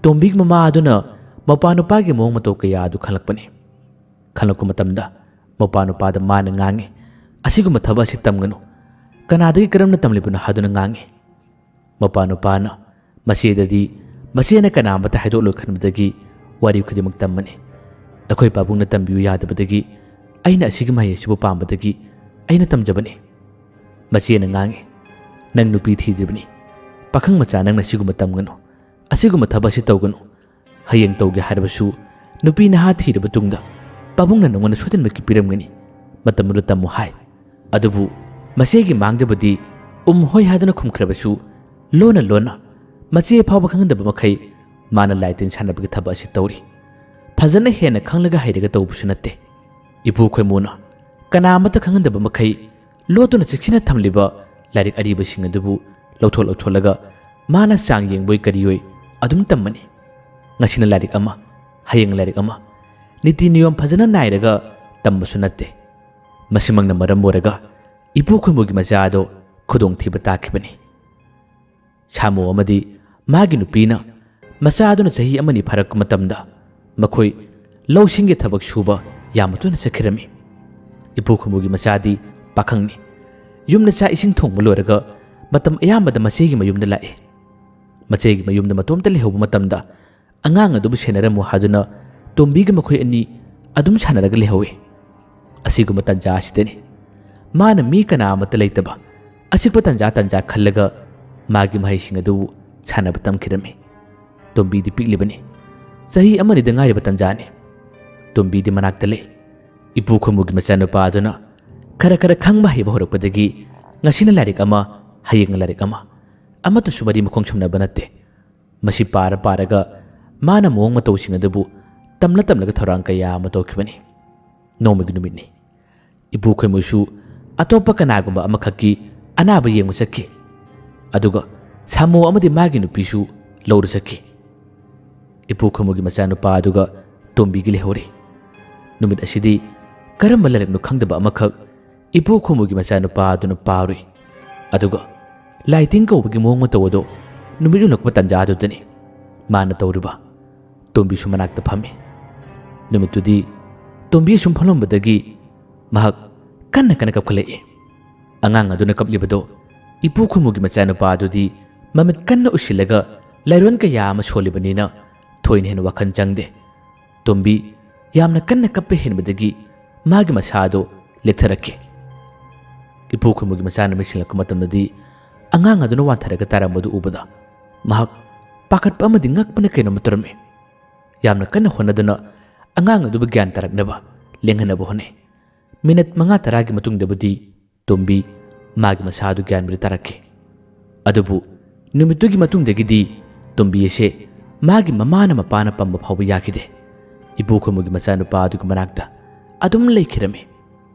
ꯇꯣꯝꯕꯤꯒꯤ ꯃꯃꯥ ꯑꯗꯨꯅ ꯃꯧꯄꯥ ꯅꯨꯄꯥꯒꯤ ꯃꯑꯣꯡ ꯃꯇꯧ ꯀꯌꯥ ꯑꯗꯨ ꯈꯪꯂꯛꯄꯅꯤ꯫ ꯈꯪꯂꯛꯄ ꯃꯇꯝꯗ ꯃꯧꯄꯥ ꯅꯨꯄꯥꯗ ꯃꯥꯅ ꯉꯥꯡꯉꯤ, "ꯑꯁꯤꯒꯨꯝꯕ ꯊꯕꯛ ꯑꯁꯤ ꯇꯝꯒꯅꯨ꯫ ꯀꯅꯥꯗꯒꯤ ꯀꯔꯝꯅ ꯇꯝꯂꯤꯕꯅꯣ?" ꯍꯥꯏꯗꯨꯅ ꯉꯥꯡꯉꯤ꯫ ꯃꯧꯄꯥ ꯅꯨꯄꯥꯅ ꯃꯆꯦꯗꯗꯤ ꯃꯆꯦꯅ ꯀꯅꯥ ꯑꯃꯠꯇ ꯍꯥꯏꯗꯣꯛꯂꯣꯏ ꯈꯟꯕꯗꯒꯤ ꯋꯥꯔꯤ ꯈꯨꯗꯤꯡꯃꯛ ꯇꯝꯕꯅꯤ꯫ ꯑꯩꯈꯣꯏ ꯄꯥꯕꯨꯡꯅ ꯇꯝꯕꯤꯌꯨ ꯌꯥꯗꯕꯗꯒꯤ ꯑꯩꯅ ꯑꯁꯤꯒꯤ ꯃꯍꯩ ꯑꯁꯤꯕꯨ ꯄꯥꯝꯕꯗꯒꯤ ꯑꯩꯅ ꯇꯝꯖꯕꯅꯤ꯫ ꯃꯆꯦꯅ ꯉꯥꯡꯉꯤ, "ꯅꯪ ꯅꯨꯄꯤ ꯊꯤꯗ꯭ꯔꯤꯕꯅꯤ꯫ ꯄꯥꯈꯪ ꯃꯆꯥ ꯅꯪꯅ ꯁꯤꯒꯨꯝꯕ ꯇꯝꯒꯅꯨ꯫ ꯑꯁꯤꯒꯨꯝꯕ ꯊꯕꯛ ꯑꯁꯤ ꯇꯧꯒꯅꯨ꯫ ꯍꯌꯦꯡ ꯇꯧꯒꯦ ꯍꯥꯏꯔꯕꯁꯨ ꯅꯨꯄꯤ ꯅꯍꯥ ꯊꯤꯔꯕ ꯇꯨꯡꯗ ꯄꯥꯕꯨꯡꯅ ꯅꯉꯣꯟꯗ ꯁꯣꯏꯗꯅꯃꯛꯀꯤ ꯄꯤꯔꯝꯒꯅꯤ꯫ ꯃꯇꯝꯗꯨꯗ ꯇꯝꯃꯨ" ꯍꯥꯏ꯫ ꯑꯗꯨꯕꯨ ꯃꯆꯦꯒꯤ ꯃꯥꯡꯗꯕꯨꯗꯤ ꯎꯝ ꯍꯣꯏ ꯍꯥꯏꯗꯨꯅ ꯈꯨꯝꯈ꯭ꯔꯕꯁꯨ ꯂꯣꯟꯅ ꯂꯣꯟꯅ ꯃꯆꯦ ꯐꯥꯎꯕ ꯈꯪꯍꯟꯗꯕ ꯃꯈꯩ ꯃꯥꯅ ꯂꯥꯏ ꯇꯤꯟ ꯁꯥꯟꯅꯕꯒꯤ ꯊꯕꯛ ꯑꯁꯤ ꯇꯧꯔꯤ꯫ ꯐꯖꯅ ꯍꯦꯟꯅ ꯈꯪꯂꯒ ꯍꯩꯔꯒ ꯇꯧꯕꯁꯨ ꯅꯠꯇꯦ꯫ ꯏꯄꯨ ꯈꯣꯏꯃꯨꯅ ꯀꯅꯥ ꯑꯃꯠꯇ ꯈꯪꯍꯟꯗꯕ ꯃꯈꯩ ꯂꯣꯠꯇꯨꯅ ꯆꯦꯛꯁꯤꯟꯅ ꯊꯝꯂꯤꯕ ꯂꯥꯏꯔꯤꯛ ꯑꯔꯤꯕꯁꯤꯡ ꯑꯗꯨꯕꯨ ꯂꯧꯊꯣꯛ ꯂꯧꯊꯣꯛꯂꯒ ꯃꯥꯅ ꯆꯥꯡ ꯌꯦꯡꯕꯣꯏ ꯀꯔꯤꯑꯣꯏ ꯑꯗꯨꯝ ꯇꯝꯕꯅꯤ꯫ ꯉꯁꯤꯅ ꯂꯥꯏꯔꯤꯛ ꯑꯃ, ꯍꯌꯦꯡ ꯂꯥꯏꯔꯤꯛ ꯑꯃ, ꯅꯤꯇꯤ ꯅꯤꯌꯣꯝ ꯐꯖꯅ ꯅꯥꯏꯔꯒ ꯇꯝꯕꯁꯨ ꯅꯠꯇꯦ꯫ ꯃꯁꯤꯃꯛꯅ ꯃꯔꯝ ꯑꯣꯏꯔꯒ ꯏꯄꯨ ꯈꯣꯏꯃꯨꯒꯤ ꯃꯆꯥ ꯑꯗꯣ ꯈꯨꯗꯣꯡꯊꯤꯕ ꯇꯥꯈꯤꯕꯅꯤ꯫ ꯁꯥꯃꯨ ꯑꯃꯗꯤ ꯃꯥꯒꯤ ꯅꯨꯄꯤꯅ ꯃꯆꯥ ꯑꯗꯨꯅ ꯆꯍꯤ ꯑꯃꯅꯤ ꯐꯥꯔꯛꯄ ꯃꯇꯝꯗ ꯃꯈꯣꯏ ꯂꯧꯁꯤꯡꯒꯤ ꯊꯕꯛ ꯁꯨꯕ ꯌꯥꯝꯅ ꯇꯣꯏꯅ ꯆꯠꯈꯤꯔꯝꯃꯤ꯫ ꯏꯄꯨ ꯈꯨꯃꯨꯒꯤ ꯃꯆꯥꯗꯤ ꯄꯥꯈꯪꯅꯤ꯫ ꯌꯨꯝꯗ ꯆꯥꯛ ꯏꯁꯤꯡ ꯊꯣꯡꯕ ꯂꯣꯏꯔꯒ ꯃꯇꯝ ꯑꯌꯥꯝꯕꯗ ꯃꯆꯦꯒꯤ ꯃꯌꯨꯝꯗ ꯂꯥꯛꯏ꯫ ꯃꯆꯦꯒꯤ ꯃꯌꯨꯝꯗ ꯃꯇꯣꯝꯇ ꯂꯩꯍꯧꯕ ꯃꯇꯝꯗ ꯑꯉꯥꯡ ꯑꯗꯨꯕꯨ ꯁꯦꯟꯅꯔꯝꯃꯨ ꯍꯥꯏꯗꯨꯅ ꯇꯣꯝꯕꯤꯒ ꯃꯈꯣꯏ ꯑꯅꯤ ꯑꯗꯨꯝ ꯁꯥꯟꯅꯔꯒ ꯂꯩꯍꯧꯏ꯫ ꯑꯁꯤꯒꯨꯝꯕ ꯇꯟꯖꯥ ꯑꯁꯤꯗꯅꯤ ꯃꯥꯅ ꯃꯤ ꯀꯅꯥ ꯑꯃꯠꯇ ꯂꯩꯇꯕ ꯑꯆꯤꯛꯄ ꯇꯟꯖꯥ ꯇꯟꯖꯥ ꯈꯜꯂꯒ ꯃꯥꯒꯤ ꯃꯍꯩꯁꯤꯡ ꯑꯗꯨ ꯁꯥꯟꯅꯕ ꯇꯝꯈꯤꯔꯝꯃꯤ꯫ ꯇꯣꯝꯕꯤꯗꯤ ꯄꯤꯛꯂꯤꯕꯅꯤ꯫ ꯆꯍꯤ ꯑꯃꯅꯤꯗ ꯉꯥꯏꯔꯤꯕ ꯇꯟꯖꯥꯅꯤ꯫ ꯇꯣꯝꯕꯤꯗꯤ ꯃꯅꯥꯛꯇ ꯂꯩ꯫ ꯏꯄꯨ ꯈꯨꯃꯨꯒꯤ ꯃꯆꯥꯅꯨꯄꯥ ꯑꯗꯨꯅ ꯈꯔ ꯈꯔ ꯈꯪꯕ ꯍꯩꯕ ꯍꯧꯔꯛꯄꯗꯒꯤ ꯉꯁꯤꯅ ꯂꯥꯏꯔꯤꯛ ꯑꯃ, ꯍꯌꯦꯡꯅ ꯂꯥꯏꯔꯤꯛ ꯑꯃ, ꯑꯃꯠꯇꯁꯨ ꯃꯔꯤ ꯃꯈꯣꯡ ꯁꯝꯅꯕ ꯅꯠꯇꯦ꯫ ꯃꯁꯤ ꯄꯥꯔ ꯄꯥꯔꯒ ꯃꯥꯅ ꯃꯑꯣꯡ ꯃꯇꯧꯁꯤꯡ ꯑꯗꯨꯕꯨ ꯇꯝꯂ ꯇꯝꯂꯒ ꯊꯧꯔꯥꯡ ꯀꯌꯥ ꯑꯃ ꯇꯧꯈꯤꯕꯅꯤ꯫ ꯅꯣꯡꯃꯒꯤ ꯅꯨꯃꯤꯠꯅꯤ꯫ ꯏꯄꯨ ꯈꯣꯏꯃꯨꯁꯨ ꯑꯇꯣꯞꯄ ꯀꯅꯥꯒꯨꯝꯕ ꯑꯃꯈꯛꯀꯤ ꯑꯅꯥꯕ ꯌꯦꯡꯕ ꯆꯠꯈꯤ꯫ ꯑꯗꯨꯒ ꯁꯥꯃꯨ ꯑꯃꯗꯤ ꯃꯥꯒꯤ ꯅꯨꯄꯤꯁꯨ ꯂꯧꯔ ꯆꯠꯈꯤ꯫ ꯏꯄꯨ ꯈꯣꯏꯃꯨꯒꯤ ꯃꯆꯥꯅꯨꯄꯥ ꯑꯗꯨꯒ ꯇꯣꯝꯕꯤꯒꯤ ꯂꯩꯍꯧꯔꯤ꯫ ꯅꯨꯃꯤꯠ ꯑꯁꯤꯗꯤ ꯀꯔꯝꯕ ꯂꯥꯏꯔꯤꯛꯅꯣ ꯈꯪꯗꯕ ꯑꯃꯈꯛ ꯏꯄꯨ ꯈꯣꯏꯃꯨꯒꯤ ꯃꯆꯥꯅꯨꯄꯥ ꯑꯗꯨꯅ ꯄꯥꯔꯨꯏ꯫ ꯑꯗꯨꯒ ꯂꯥꯏꯇꯤꯡ ꯀꯧꯕꯒꯤ ꯃꯑꯣꯡ ꯃꯇꯧ ꯑꯗꯨ ꯅꯨꯃꯤꯠ ꯌꯨꯡꯂꯛꯄ ꯇꯥꯟꯖꯥ ꯑꯗꯨꯗꯅꯤ ꯃꯥꯅ ꯇꯧꯔꯤꯕ꯫ ꯇꯣꯝꯕꯤꯁꯨ ꯃꯅꯥꯛꯇ ꯐꯝꯃꯤ꯫ ꯅꯨꯃꯤꯠꯇꯨꯗꯤ ꯇꯣꯝꯕꯤ ꯑꯁꯨꯝ ꯐꯝꯂꯝꯕꯗꯒꯤ ꯃꯍꯥꯛ ꯀꯟꯅ ꯀꯟꯅ ꯀꯞꯈꯠꯂꯛꯏ꯫ ꯑꯉꯥꯡ ꯑꯗꯨꯅ ꯀꯞꯂꯤꯕꯗꯣ ꯏꯄꯨ ꯈꯨꯃꯨꯒꯤ ꯃꯆꯥꯅꯨꯄꯥ ꯑꯗꯨꯗꯤ ꯃꯃꯤꯠ ꯀꯟꯅ ꯎꯏꯁꯤꯜꯂꯒ ꯂꯥꯏꯔꯣꯟ ꯀꯌꯥ ꯑꯃ ꯁꯣꯜꯂꯤꯕꯅꯤꯅ ꯊꯣꯏꯅ ꯍꯦꯟꯅ ꯋꯥꯈꯜ ꯆꯪꯗꯦ꯫ ꯇꯣꯝꯕꯤ ꯌꯥꯝꯅ ꯀꯟꯅ ꯀꯞꯄ ꯍꯦꯟꯕꯗꯒꯤ ꯃꯥꯒꯤ ꯃꯁꯥ ꯑꯗꯨ ꯂꯦꯛꯊꯔꯛꯈꯤ꯫ ꯏꯄꯨ ꯈꯨꯃꯨꯒꯤ ꯃꯆꯥꯅ ꯃꯤꯠꯁꯤꯡꯂꯛꯄ ꯃꯇꯝꯗꯗꯤ ꯑꯉꯥꯡ ꯑꯗꯨꯅ ꯋꯥꯟꯊꯔꯒ ꯇꯥꯔꯝꯕꯗꯨ ꯎꯕꯗ ꯃꯍꯥꯛ ꯄꯥꯈꯠꯄ ꯑꯃꯗꯤ ꯉꯛꯄꯅ ꯀꯩꯅꯣꯝꯃ ꯇꯧꯔꯝꯃꯤ꯫ ꯌꯥꯝꯅ ꯀꯟꯅ ꯍꯣꯠꯅꯗꯨꯅ ꯑꯉꯥꯡ ꯑꯗꯨꯕꯨ ꯒ꯭ꯌꯥꯟ ꯇꯥꯔꯛꯅꯕ ꯂꯦꯡꯍꯟꯅꯕ ꯍꯣꯠꯅꯩ꯫ ꯃꯤꯅꯠ ꯃꯉꯥ ꯇꯔꯥꯒꯤ ꯃꯇꯨꯡꯗꯕꯨꯗꯤ ꯇꯣꯝꯕꯤ ꯃꯥꯒꯤ ꯃꯁꯥ ꯑꯗꯨ ꯒ꯭ꯌꯥꯟꯕꯨꯗꯤ ꯇꯥꯔꯛꯈꯤ꯫ ꯑꯗꯨꯕꯨ ꯅꯨꯃꯤꯠꯇꯨꯒꯤ ꯃꯇꯨꯡꯗꯒꯤꯗꯤ ꯇꯣꯝꯕꯤ ꯑꯁꯦ ꯃꯥꯒꯤ ꯃꯃꯥꯅ ꯃꯄꯥꯅ ꯄꯝꯕ ꯐꯥꯎꯕ ꯌꯥꯈꯤꯗꯦ꯫ ꯏꯄꯨ ꯈꯨꯃꯨꯒꯤ ꯃꯆꯥꯅꯨꯄꯥ ꯑꯗꯨꯒꯤ ꯃꯅꯥꯛꯇ ꯑꯗꯨꯝ ꯂꯩꯈꯤꯔꯝꯃꯤ꯫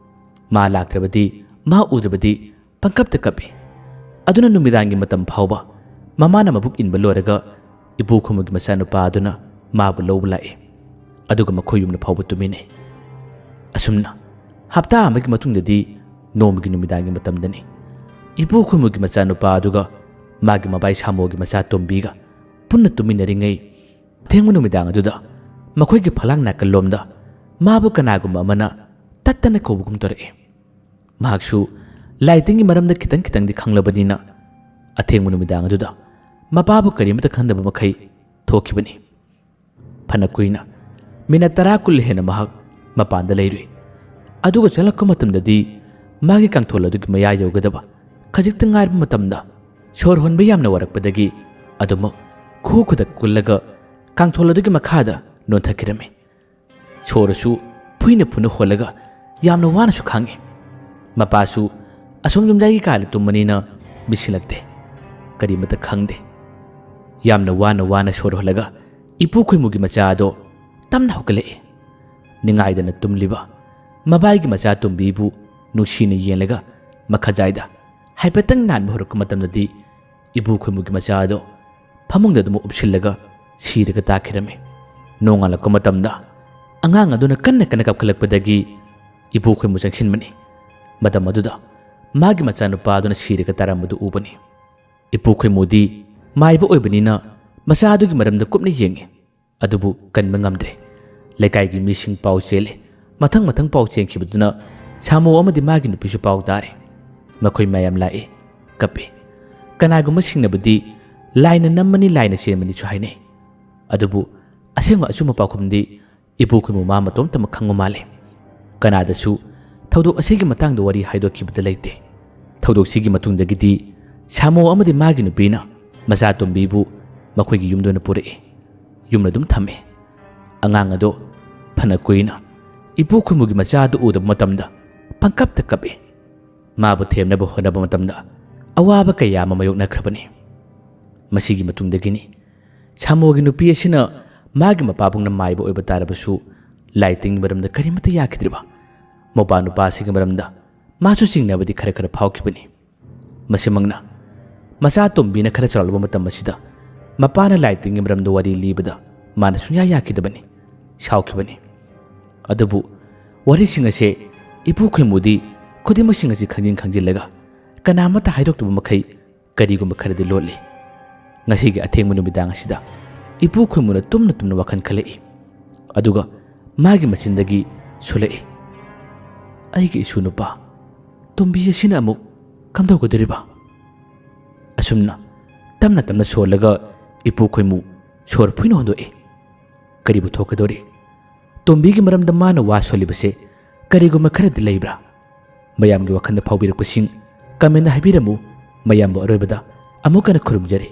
ꯃꯥ ꯂꯥꯛꯇ꯭ꯔꯕꯗꯤ, ꯃꯥ ꯎꯗ꯭ꯔꯕꯗꯤ ꯄꯪꯀꯞꯇ ꯀꯞꯏ꯫ ꯑꯗꯨꯅ ꯅꯨꯃꯤꯗꯥꯡꯒꯤ ꯃꯇꯝ ꯐꯥꯎꯕ ꯃꯃꯥꯅ ꯃꯕꯨꯛ ꯏꯟꯕ ꯂꯣꯏꯔꯒ ꯏꯄꯨ ꯈꯨꯃꯨꯒꯤ ꯃꯆꯥꯅꯨꯄꯥ ꯑꯗꯨꯅ ꯃꯥꯕꯨ ꯂꯧꯕ ꯂꯥꯛꯏ꯫ ꯑꯗꯨꯒ ꯃꯈꯣꯏ ꯌꯨꯝꯗ ꯐꯥꯎꯕ ꯇꯨꯝꯃꯤꯟꯅꯩ꯫ ꯑꯁꯨꯝꯅ ꯍꯞꯇꯥ ꯑꯃꯒꯤ ꯃꯇꯨꯡꯗꯗꯤ ꯅꯣꯡꯃꯒꯤ ꯅꯨꯃꯤꯗꯥꯡꯒꯤ ꯃꯇꯝꯗꯅꯤ꯫ ꯏꯄꯨ ꯈꯨꯃꯨꯒꯤ ꯃꯆꯥꯅꯨꯄꯥ ꯑꯗꯨꯒ ꯃꯥꯒꯤ ꯃꯕꯥꯏ ꯁꯥꯃꯣꯒꯤ ꯃꯆꯥ ꯇꯣꯝꯕꯤꯒ ꯄꯨꯟꯅ ꯇꯨꯝꯃꯤꯟꯅꯔꯤꯉꯩ ꯑꯊꯦꯡꯕ ꯅꯨꯃꯤꯗꯥꯡ ꯑꯗꯨꯗ ꯃꯈꯣꯏꯒꯤ ꯐꯂꯥꯡ ꯅꯥꯀꯜꯂꯣꯝꯗ ꯃꯥꯕꯨ ꯀꯅꯥꯒꯨꯝꯕ ꯑꯃꯅ ꯇꯠꯇꯅ ꯀꯧꯕꯒꯨꯝ ꯇꯧꯔꯛꯏ꯫ ꯃꯍꯥꯛꯁꯨ ꯂꯥꯏꯇꯤꯟꯒꯤ ꯃꯔꯝꯗ ꯈꯤꯇꯪ ꯈꯤꯇꯪꯗꯤ ꯈꯪꯂꯕꯅꯤꯅ ꯑꯊꯦꯡꯕ ꯅꯨꯃꯤꯗꯥꯡ ꯑꯗꯨꯗ ꯃꯄꯥꯕꯨ ꯀꯔꯤꯃꯠꯇ ꯈꯟꯗꯕ ꯃꯈꯩ ꯊꯣꯛꯈꯤꯕꯅꯤ꯫ ꯐꯅ ꯀꯨꯏꯅ, ꯃꯤꯅꯠ ꯇꯔꯥ ꯀꯨꯟ ꯍꯦꯟꯅ ꯃꯍꯥꯛ ꯃꯄꯥꯟꯗ ꯂꯩꯔꯨꯏ꯫ ꯑꯗꯨꯒ ꯆꯪꯂꯛꯄ ꯃꯇꯝꯗꯗꯤ ꯃꯥꯒꯤ ꯀꯥꯡꯊꯣꯜ ꯑꯗꯨꯒꯤ ꯃꯌꯥ ꯌꯧꯒꯗꯕ ꯈꯖꯤꯛꯇ ꯉꯥꯏꯔꯕ ꯃꯇꯝꯗ ꯁꯣꯔ ꯍꯣꯟꯕ ꯌꯥꯝꯅ ꯋꯥꯔꯛꯄꯗꯒꯤ ꯑꯗꯨꯃꯛ ꯈꯨ ꯈꯨꯗꯛ ꯀꯨꯜꯂꯒ ꯀꯥꯡꯊꯣꯜ ꯑꯗꯨꯒꯤ ꯃꯈꯥꯗ ꯅꯣꯟꯊꯈꯤꯔꯝꯃꯤ꯫ ꯁꯣꯔꯁꯨ ꯐꯨꯏꯅ ꯐꯨꯅ ꯍꯣꯜꯂꯒ ꯌꯥꯝꯅ ꯋꯥꯅꯁꯨ ꯈꯥꯡꯉꯤ꯫ ꯃꯄꯥꯁꯨ ꯑꯁꯣꯝ ꯌꯨꯝꯖꯥꯏꯒꯤ ꯀꯥꯗ ꯇꯨꯝꯕꯅꯤꯅ ꯃꯤꯠꯁꯤꯜꯂꯛꯇꯦ꯫ ꯀꯔꯤꯃꯠꯇ ꯈꯪꯗꯦ꯫ ꯌꯥꯝꯅ ꯋꯥꯅ ꯋꯥꯅ ꯁꯣꯔ ꯍꯣꯜꯂꯒ ꯏꯄꯨ ꯈꯣꯏꯃꯨꯒꯤ ꯃꯆꯥ ꯑꯗꯣ ꯇꯞꯅ ꯍꯧꯒꯠꯂꯛꯏ꯫ ꯅꯤꯡꯉꯥꯏꯗꯅ ꯇꯨꯝꯂꯤꯕ ꯃꯕꯥꯏꯒꯤ ꯃꯆꯥ ꯇꯣꯝꯕꯤꯕꯨ ꯅꯨꯡꯁꯤꯅ ꯌꯦꯡꯂꯒ ꯃꯈꯖꯥꯏꯗ ꯍꯥꯏꯐꯦꯠꯇꯪ ꯅꯥꯟꯕ ꯍꯧꯔꯛꯄ ꯃꯇꯝꯗꯗꯤ ꯏꯄꯨ ꯈꯣꯏꯃꯨꯒꯤ ꯃꯆꯥ ꯑꯗꯣ ꯐꯃꯨꯡꯗ ꯑꯗꯨꯃꯛ ꯎꯞꯁꯤꯜꯂꯒ ꯁꯤꯔꯒ ꯇꯥꯈꯤꯔꯝꯃꯤ꯫ ꯅꯣꯡꯉꯥꯜꯂꯛꯄ ꯃꯇꯝꯗ ꯑꯉꯥꯡ ꯑꯗꯨꯅ ꯀꯟꯅ ꯀꯟꯅ ꯀꯞꯈꯠꯂꯛꯄꯗꯒꯤ ꯏꯄꯨ ꯈꯣꯏꯃꯨ ꯆꯪꯁꯤꯟꯕꯅꯤ꯫ ꯃꯇꯝ ꯑꯗꯨꯗ ꯃꯥꯒꯤ ꯃꯆꯥꯅꯨꯄꯥ ꯑꯗꯨꯅ ꯁꯤꯔꯒ ꯇꯥꯔꯝꯕꯗꯨ ꯎꯕꯅꯤ꯫ ꯏꯄꯨ ꯈꯣꯏꯃꯨꯗꯤ ꯃꯥꯏꯕ ꯑꯣꯏꯕꯅꯤꯅ ꯃꯆꯥ ꯑꯗꯨꯒꯤ ꯃꯔꯝꯗ ꯀꯨꯞꯅ ꯌꯦꯡꯉꯤ꯫ ꯑꯗꯨꯕꯨ ꯀꯟꯕ ꯉꯝꯗ꯭ꯔꯦ꯫ ꯂꯩꯀꯥꯏꯒꯤ ꯃꯤꯁꯤꯡ ꯄꯥꯎ ꯆꯦꯜꯂꯦ꯫ ꯃꯊꯪ ꯃꯊꯪ ꯄꯥꯎ ꯆꯦꯟꯈꯤꯕꯗꯨꯅ ꯁꯥꯃꯨ ꯑꯃꯗꯤ ꯃꯥꯒꯤ ꯅꯨꯄꯤꯁꯨ ꯄꯥꯎ ꯇꯥꯔꯦ꯫ ꯃꯈꯣꯏ ꯃꯌꯥꯝ ꯂꯥꯛꯏ, ꯀꯞꯄꯤ꯫ ꯀꯅꯥꯒꯨꯝꯕꯁꯤꯡꯅꯕꯨꯗꯤ ꯂꯥꯏꯅ ꯅꯝꯃꯅꯤ, ꯂꯥꯏꯅ ꯆꯦꯟꯕꯅꯤꯁꯨ ꯍꯥꯏꯅꯩ꯫ ꯑꯗꯨꯕꯨ ꯑꯁꯦꯡꯕ ꯑꯆꯨꯝꯕ ꯄꯥꯎꯈꯨꯝꯗꯤ ꯏꯄꯨ ꯈꯣꯏꯃꯨ ꯃꯥ ꯃꯇꯣꯝꯇꯃꯛ ꯈꯪꯕ ꯃꯥꯜꯂꯦ꯫ ꯀꯅꯥꯗꯁꯨ ꯊꯧꯗꯣꯛ ꯑꯁꯤꯒꯤ ꯃꯇꯥꯡꯗ ꯋꯥꯔꯤ ꯍꯥꯏꯗꯣꯛꯈꯤꯕꯗ ꯂꯩꯇꯦ꯫ ꯊꯧꯗꯣꯛꯁꯤꯒꯤ ꯃꯇꯨꯡꯗꯒꯤꯗꯤ ꯁꯥꯃꯨ ꯑꯃꯗꯤ ꯃꯥꯒꯤ ꯅꯨꯄꯤꯅ ꯃꯆꯥ ꯇꯣꯝꯕꯤꯕꯨ ꯃꯈꯣꯏꯒꯤ ꯌꯨꯝꯗ ꯑꯣꯏꯅ ꯄꯨꯔꯛꯏ꯫ ꯌꯨꯝꯗ ꯑꯗꯨꯝ ꯊꯝꯃꯤ꯫ ꯑꯉꯥꯡ ꯑꯗꯣ ꯐꯅ ꯀꯨꯏꯅ ꯏꯄꯨ ꯈꯣꯏꯃꯨꯒꯤ ꯃꯆꯥ ꯑꯗꯨ ꯎꯗꯕ ꯃꯇꯝꯗ ꯄꯪꯀꯞꯇ ꯀꯞꯏ꯫ ꯃꯥꯕꯨ ꯊꯦꯝꯅꯕ ꯍꯣꯠꯅꯕ ꯃꯇꯝꯗ ꯑꯋꯥꯕ ꯀꯌꯥ ꯑꯃ ꯃꯥꯌꯣꯛꯅꯈ꯭ꯔꯕꯅꯤ꯫ ꯃꯁꯤꯒꯤ ꯃꯇꯨꯡꯗꯒꯤꯅꯤ ꯁꯥꯃꯣꯒꯤ ꯅꯨꯄꯤ ꯑꯁꯤꯅ ꯃꯥꯒꯤ ꯃꯄꯥꯕꯨꯡꯅ ꯃꯥꯏꯕ ꯑꯣꯏꯕ ꯇꯥꯔꯕꯁꯨ ꯂꯥꯏ ꯇꯤꯟꯒꯤ ꯃꯔꯝꯗ ꯀꯔꯤꯃꯠꯇ ꯌꯥꯈꯤꯗ꯭ꯔꯤꯕ꯫ ꯃꯧꯄꯥ ꯅꯨꯄꯥꯁꯤꯒꯤ ꯃꯔꯝꯗ ꯃꯥꯁꯨ ꯆꯤꯡꯅꯕꯗꯤ ꯈꯔ ꯈꯔ ꯐꯥꯎꯈꯤꯕꯅꯤ꯫ ꯃꯁꯤꯃꯛꯅ ꯃꯆꯥ ꯇꯣꯝꯕꯤꯅ ꯈꯔ ꯆꯥꯎꯔꯛꯂꯕ ꯃꯇꯝ ꯑꯁꯤꯗ ꯃꯄꯥꯅ ꯂꯥꯏ ꯇꯤꯟꯒꯤ ꯃꯔꯝꯗ ꯋꯥꯔꯤ ꯂꯤꯕꯗ ꯃꯥꯅ ꯁꯨꯡꯌꯥ ꯌꯥꯈꯤꯗꯕꯅꯤ, ꯁꯥꯎꯈꯤꯕꯅꯤ꯫ ꯑꯗꯨꯕꯨ ꯋꯥꯔꯤꯁꯤꯡ ꯑꯁꯦ ꯏꯄꯨ ꯈꯣꯏꯃꯨꯗꯤ ꯈꯨꯗꯤꯡꯃꯛꯁꯤꯡ ꯑꯁꯤ ꯈꯪꯖꯤꯟ ꯈꯪꯖꯤꯜꯂꯒ ꯀꯅꯥꯃꯠꯇ ꯍꯥꯏꯗꯣꯛꯇꯕ ꯃꯈꯩ ꯀꯔꯤꯒꯨꯝꯕ ꯈꯔꯗꯤ ꯂꯣꯠꯂꯤ꯫ ꯉꯁꯤꯒꯤ ꯑꯊꯦꯡꯕ ꯅꯨꯃꯤꯗꯥꯡ ꯑꯁꯤꯗ ꯏꯄꯨ ꯈꯣꯏꯃꯨꯅ ꯇꯨꯝꯅ ꯇꯨꯝꯅ ꯋꯥꯈꯜ ꯈꯜꯂꯛꯏ꯫ ꯑꯗꯨꯒ ꯃꯥꯒꯤ ꯃꯆꯤꯟꯗꯒꯤ ꯁꯣꯜꯂꯛꯏ, "ꯑꯩꯒꯤ ꯏꯁꯨ ꯅꯨꯄꯥ ꯇꯣꯝꯕꯤ ꯑꯁꯤꯅ ꯑꯃꯨꯛ ꯀꯝꯗꯧꯒꯗꯧꯔꯤꯕ?" ꯑꯁꯨꯝꯅ ꯇꯞꯅ ꯇꯞꯅ ꯁꯣꯜꯂꯒ ꯏꯄꯨ ꯈꯣꯏꯃꯨ ꯁꯣꯔ ꯐꯨꯏꯅ ꯍꯣꯟꯗꯣꯛꯏ꯫ ꯀꯔꯤꯕꯨ ꯊꯣꯛꯀꯗꯧꯔꯤ? ꯇꯣꯝꯕꯤꯒꯤ ꯃꯔꯝꯗ ꯃꯥꯅ ꯋꯥ ꯁꯣꯜꯂꯤꯕꯁꯦ ꯀꯔꯤꯒꯨꯝꯕ ꯈꯔꯗꯤ ꯂꯩꯕ꯭ꯔꯥ? ꯃꯌꯥꯝꯒꯤ ꯋꯥꯈꯜꯗ ꯐꯥꯎꯕꯤꯔꯛꯄꯁꯤꯡ comment ꯍꯥꯏꯕꯤꯔꯝꯃꯨ꯫ ꯃꯌꯥꯝꯕꯨ ꯑꯔꯣꯏꯕꯗ ꯑꯃꯨꯛ ꯍꯟꯅ ꯈꯨꯔꯨꯝꯖꯔꯤ꯫